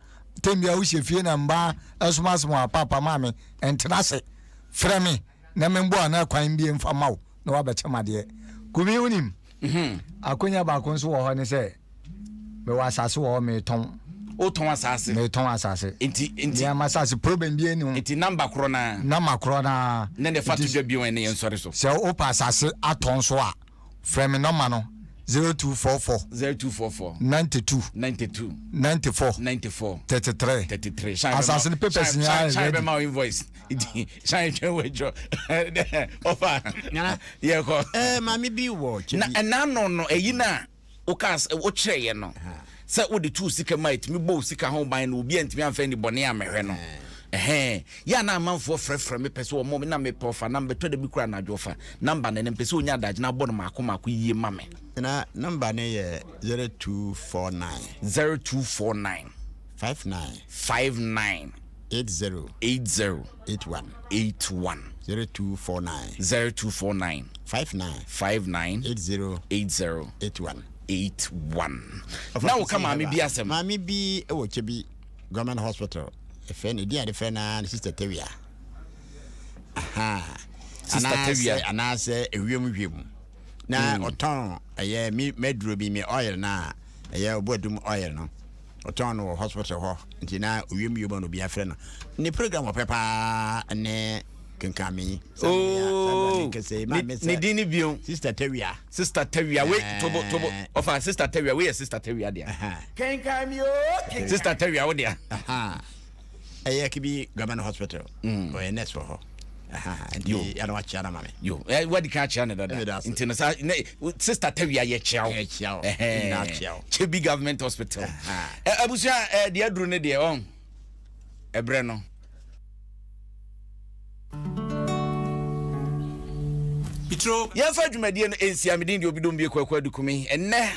tɛm biara wohyɛ fie na mbaa ɛsomasoma paapa maame ɛntena ase frɛ me na memboa anaa kwan bie mfa ma wo na woabɛkyɛ m adeɛ. Kumi wonim, akonya baako nso wɔ hɔ ne sɛ mewɔ asase wɔ hɔ metɔn. Wotɔn asase? Metɔn asase. Nti nti. Nea m'asase problem bi ani ho. Nti namba korɔ naa. Namba korɔ naa. Ne ne fa to dwa bio ɛne yɛn sɔre so. Sɛ wopɛ asase atɔn so a frɛ me nɔma no 0244. 0244. 92. 92. 94. 94. 33. 33. Asase no papers nyinaa ready. Shine bɛma wo invoice. Nti san twɛn wɔ adwo ɔfa yɛkɔ. Ɛɛ maame bi wɔ kyɛ bi. Na ɛna no no ɛyi na woka wokyerɛeɛ no sɛ wode tu sika mu a ɛtumi bɔ wo sika ho ban no obi antumi amfa ni bɔne ammɛhwɛ no ɛhɛn yɛ a na amanfoɔ frɛfrɛ me pɛ sɛ wɔn na mepɛ ɔfa na mbɛtɔ da bi kura anadwo ɔfa namba no ɛnɛ mpɛ sɛ onya adagye na abɔ no maako maako yie ma me. Na namba no yɛ 0249. 0249. 59. 59. 80. 80. 81. 81. 0249. 0249. 59. 59. 80. 80. 81. 81. Na woka maame bi asɛm. Maame bi wɔ Kyebi Government Hospital. Ɛfɛ ne din a yɛde frɛ no ara ne Sister Tawia. Aha. Sister Tawia. Anaasɛ ewiem wiem. Na ɔtɔn ɛyɛ mi mɛduro bi mi oil na ɛyɛ ɔbɔdum oil no. Ɔtɔn no wɔ hospital hɔ nti na owiem yom na obi afrɛ no. Ne program ɔpɛ paa ne kenkan me yi. Oh, ne din ne bio. Sister Tawia. Sister Tawia we tobo tobo ɔfa Sister Tawia we yɛ Sister Tawia dea. Kenkan mi o. Sister Tawia wo dea. Ɛyɛ kibi government hospital. Ɔyɛ nurse wɔ hɔ. Nti yana wakyia na mame. Yo, eh, wadi kan akyia ne dada. Nti no sa ne sister Tawia yɛ kyia wo. Yɛ kyia wo. Nyinaa kyia wo. Chebi Government Hospital. Eh, abusua eh, deɛ aduru ne deɛ ɔn. Ɛbrɛ no. Yɛmfa dwumadie no nsia me din deɛ obi dom bie kwaku adukumi ɛnnɛ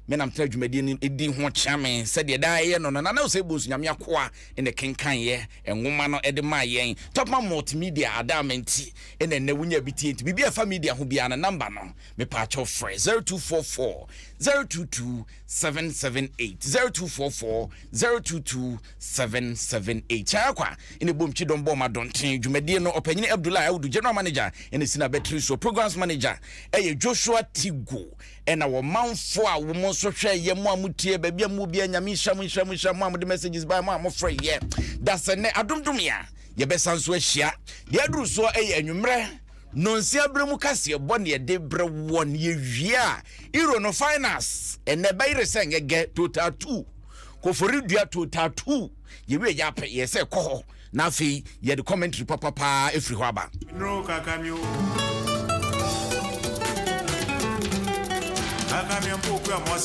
me nam tena dwumadie no di ho kyea me sɛdeɛ daa ɛyɛ no no nana osei bonsu nyame akoa na ɛkenkan yɛ nwoma no de maa yɛn Topman Multimedia adaama nti na ɛnnɛ wonya bi tie nti biribi a ɛfa media ho biara no number no mepaakyɛw frɛ 0244 022 778 0244 022 778 Kyɛn akwa ɛna ɛbom kyidɔm bɔɔ ma dɔnten dwumadie no ɔpanyini Abdullahi Audu general manager ɛna ɛsi n'abatiri so programs manager ɛyɛ Joshua Tigo Ɛna wɔmanfoɔ a wɔn nso hwɛ yɛ mo a mo tie baabi a mo bia nyame nhyira mo nhyira mo nhyira mo a mo de messages ba mo a mo frɛ yɛ dasɛ nɛ adomdom yɛ a yɛbɛsan so ahyia deɛ aduru soɔ ɛyɛ anwummerɛ nonsia berɛ mu kaseɛ bɔ ne yɛde berɛ wɔ ne yɛwie a Euro no finals ɛnɛ bɛyere sɛ ngɛgɛ total 2 kofori dua total 2 yɛwie yɛ apɛ yɛ sɛ kɔ hɔ Na afei yɛde commentary papa paa ɛfiri hɔ aba. Nro kakami o. Kakami mpo okua mwasi.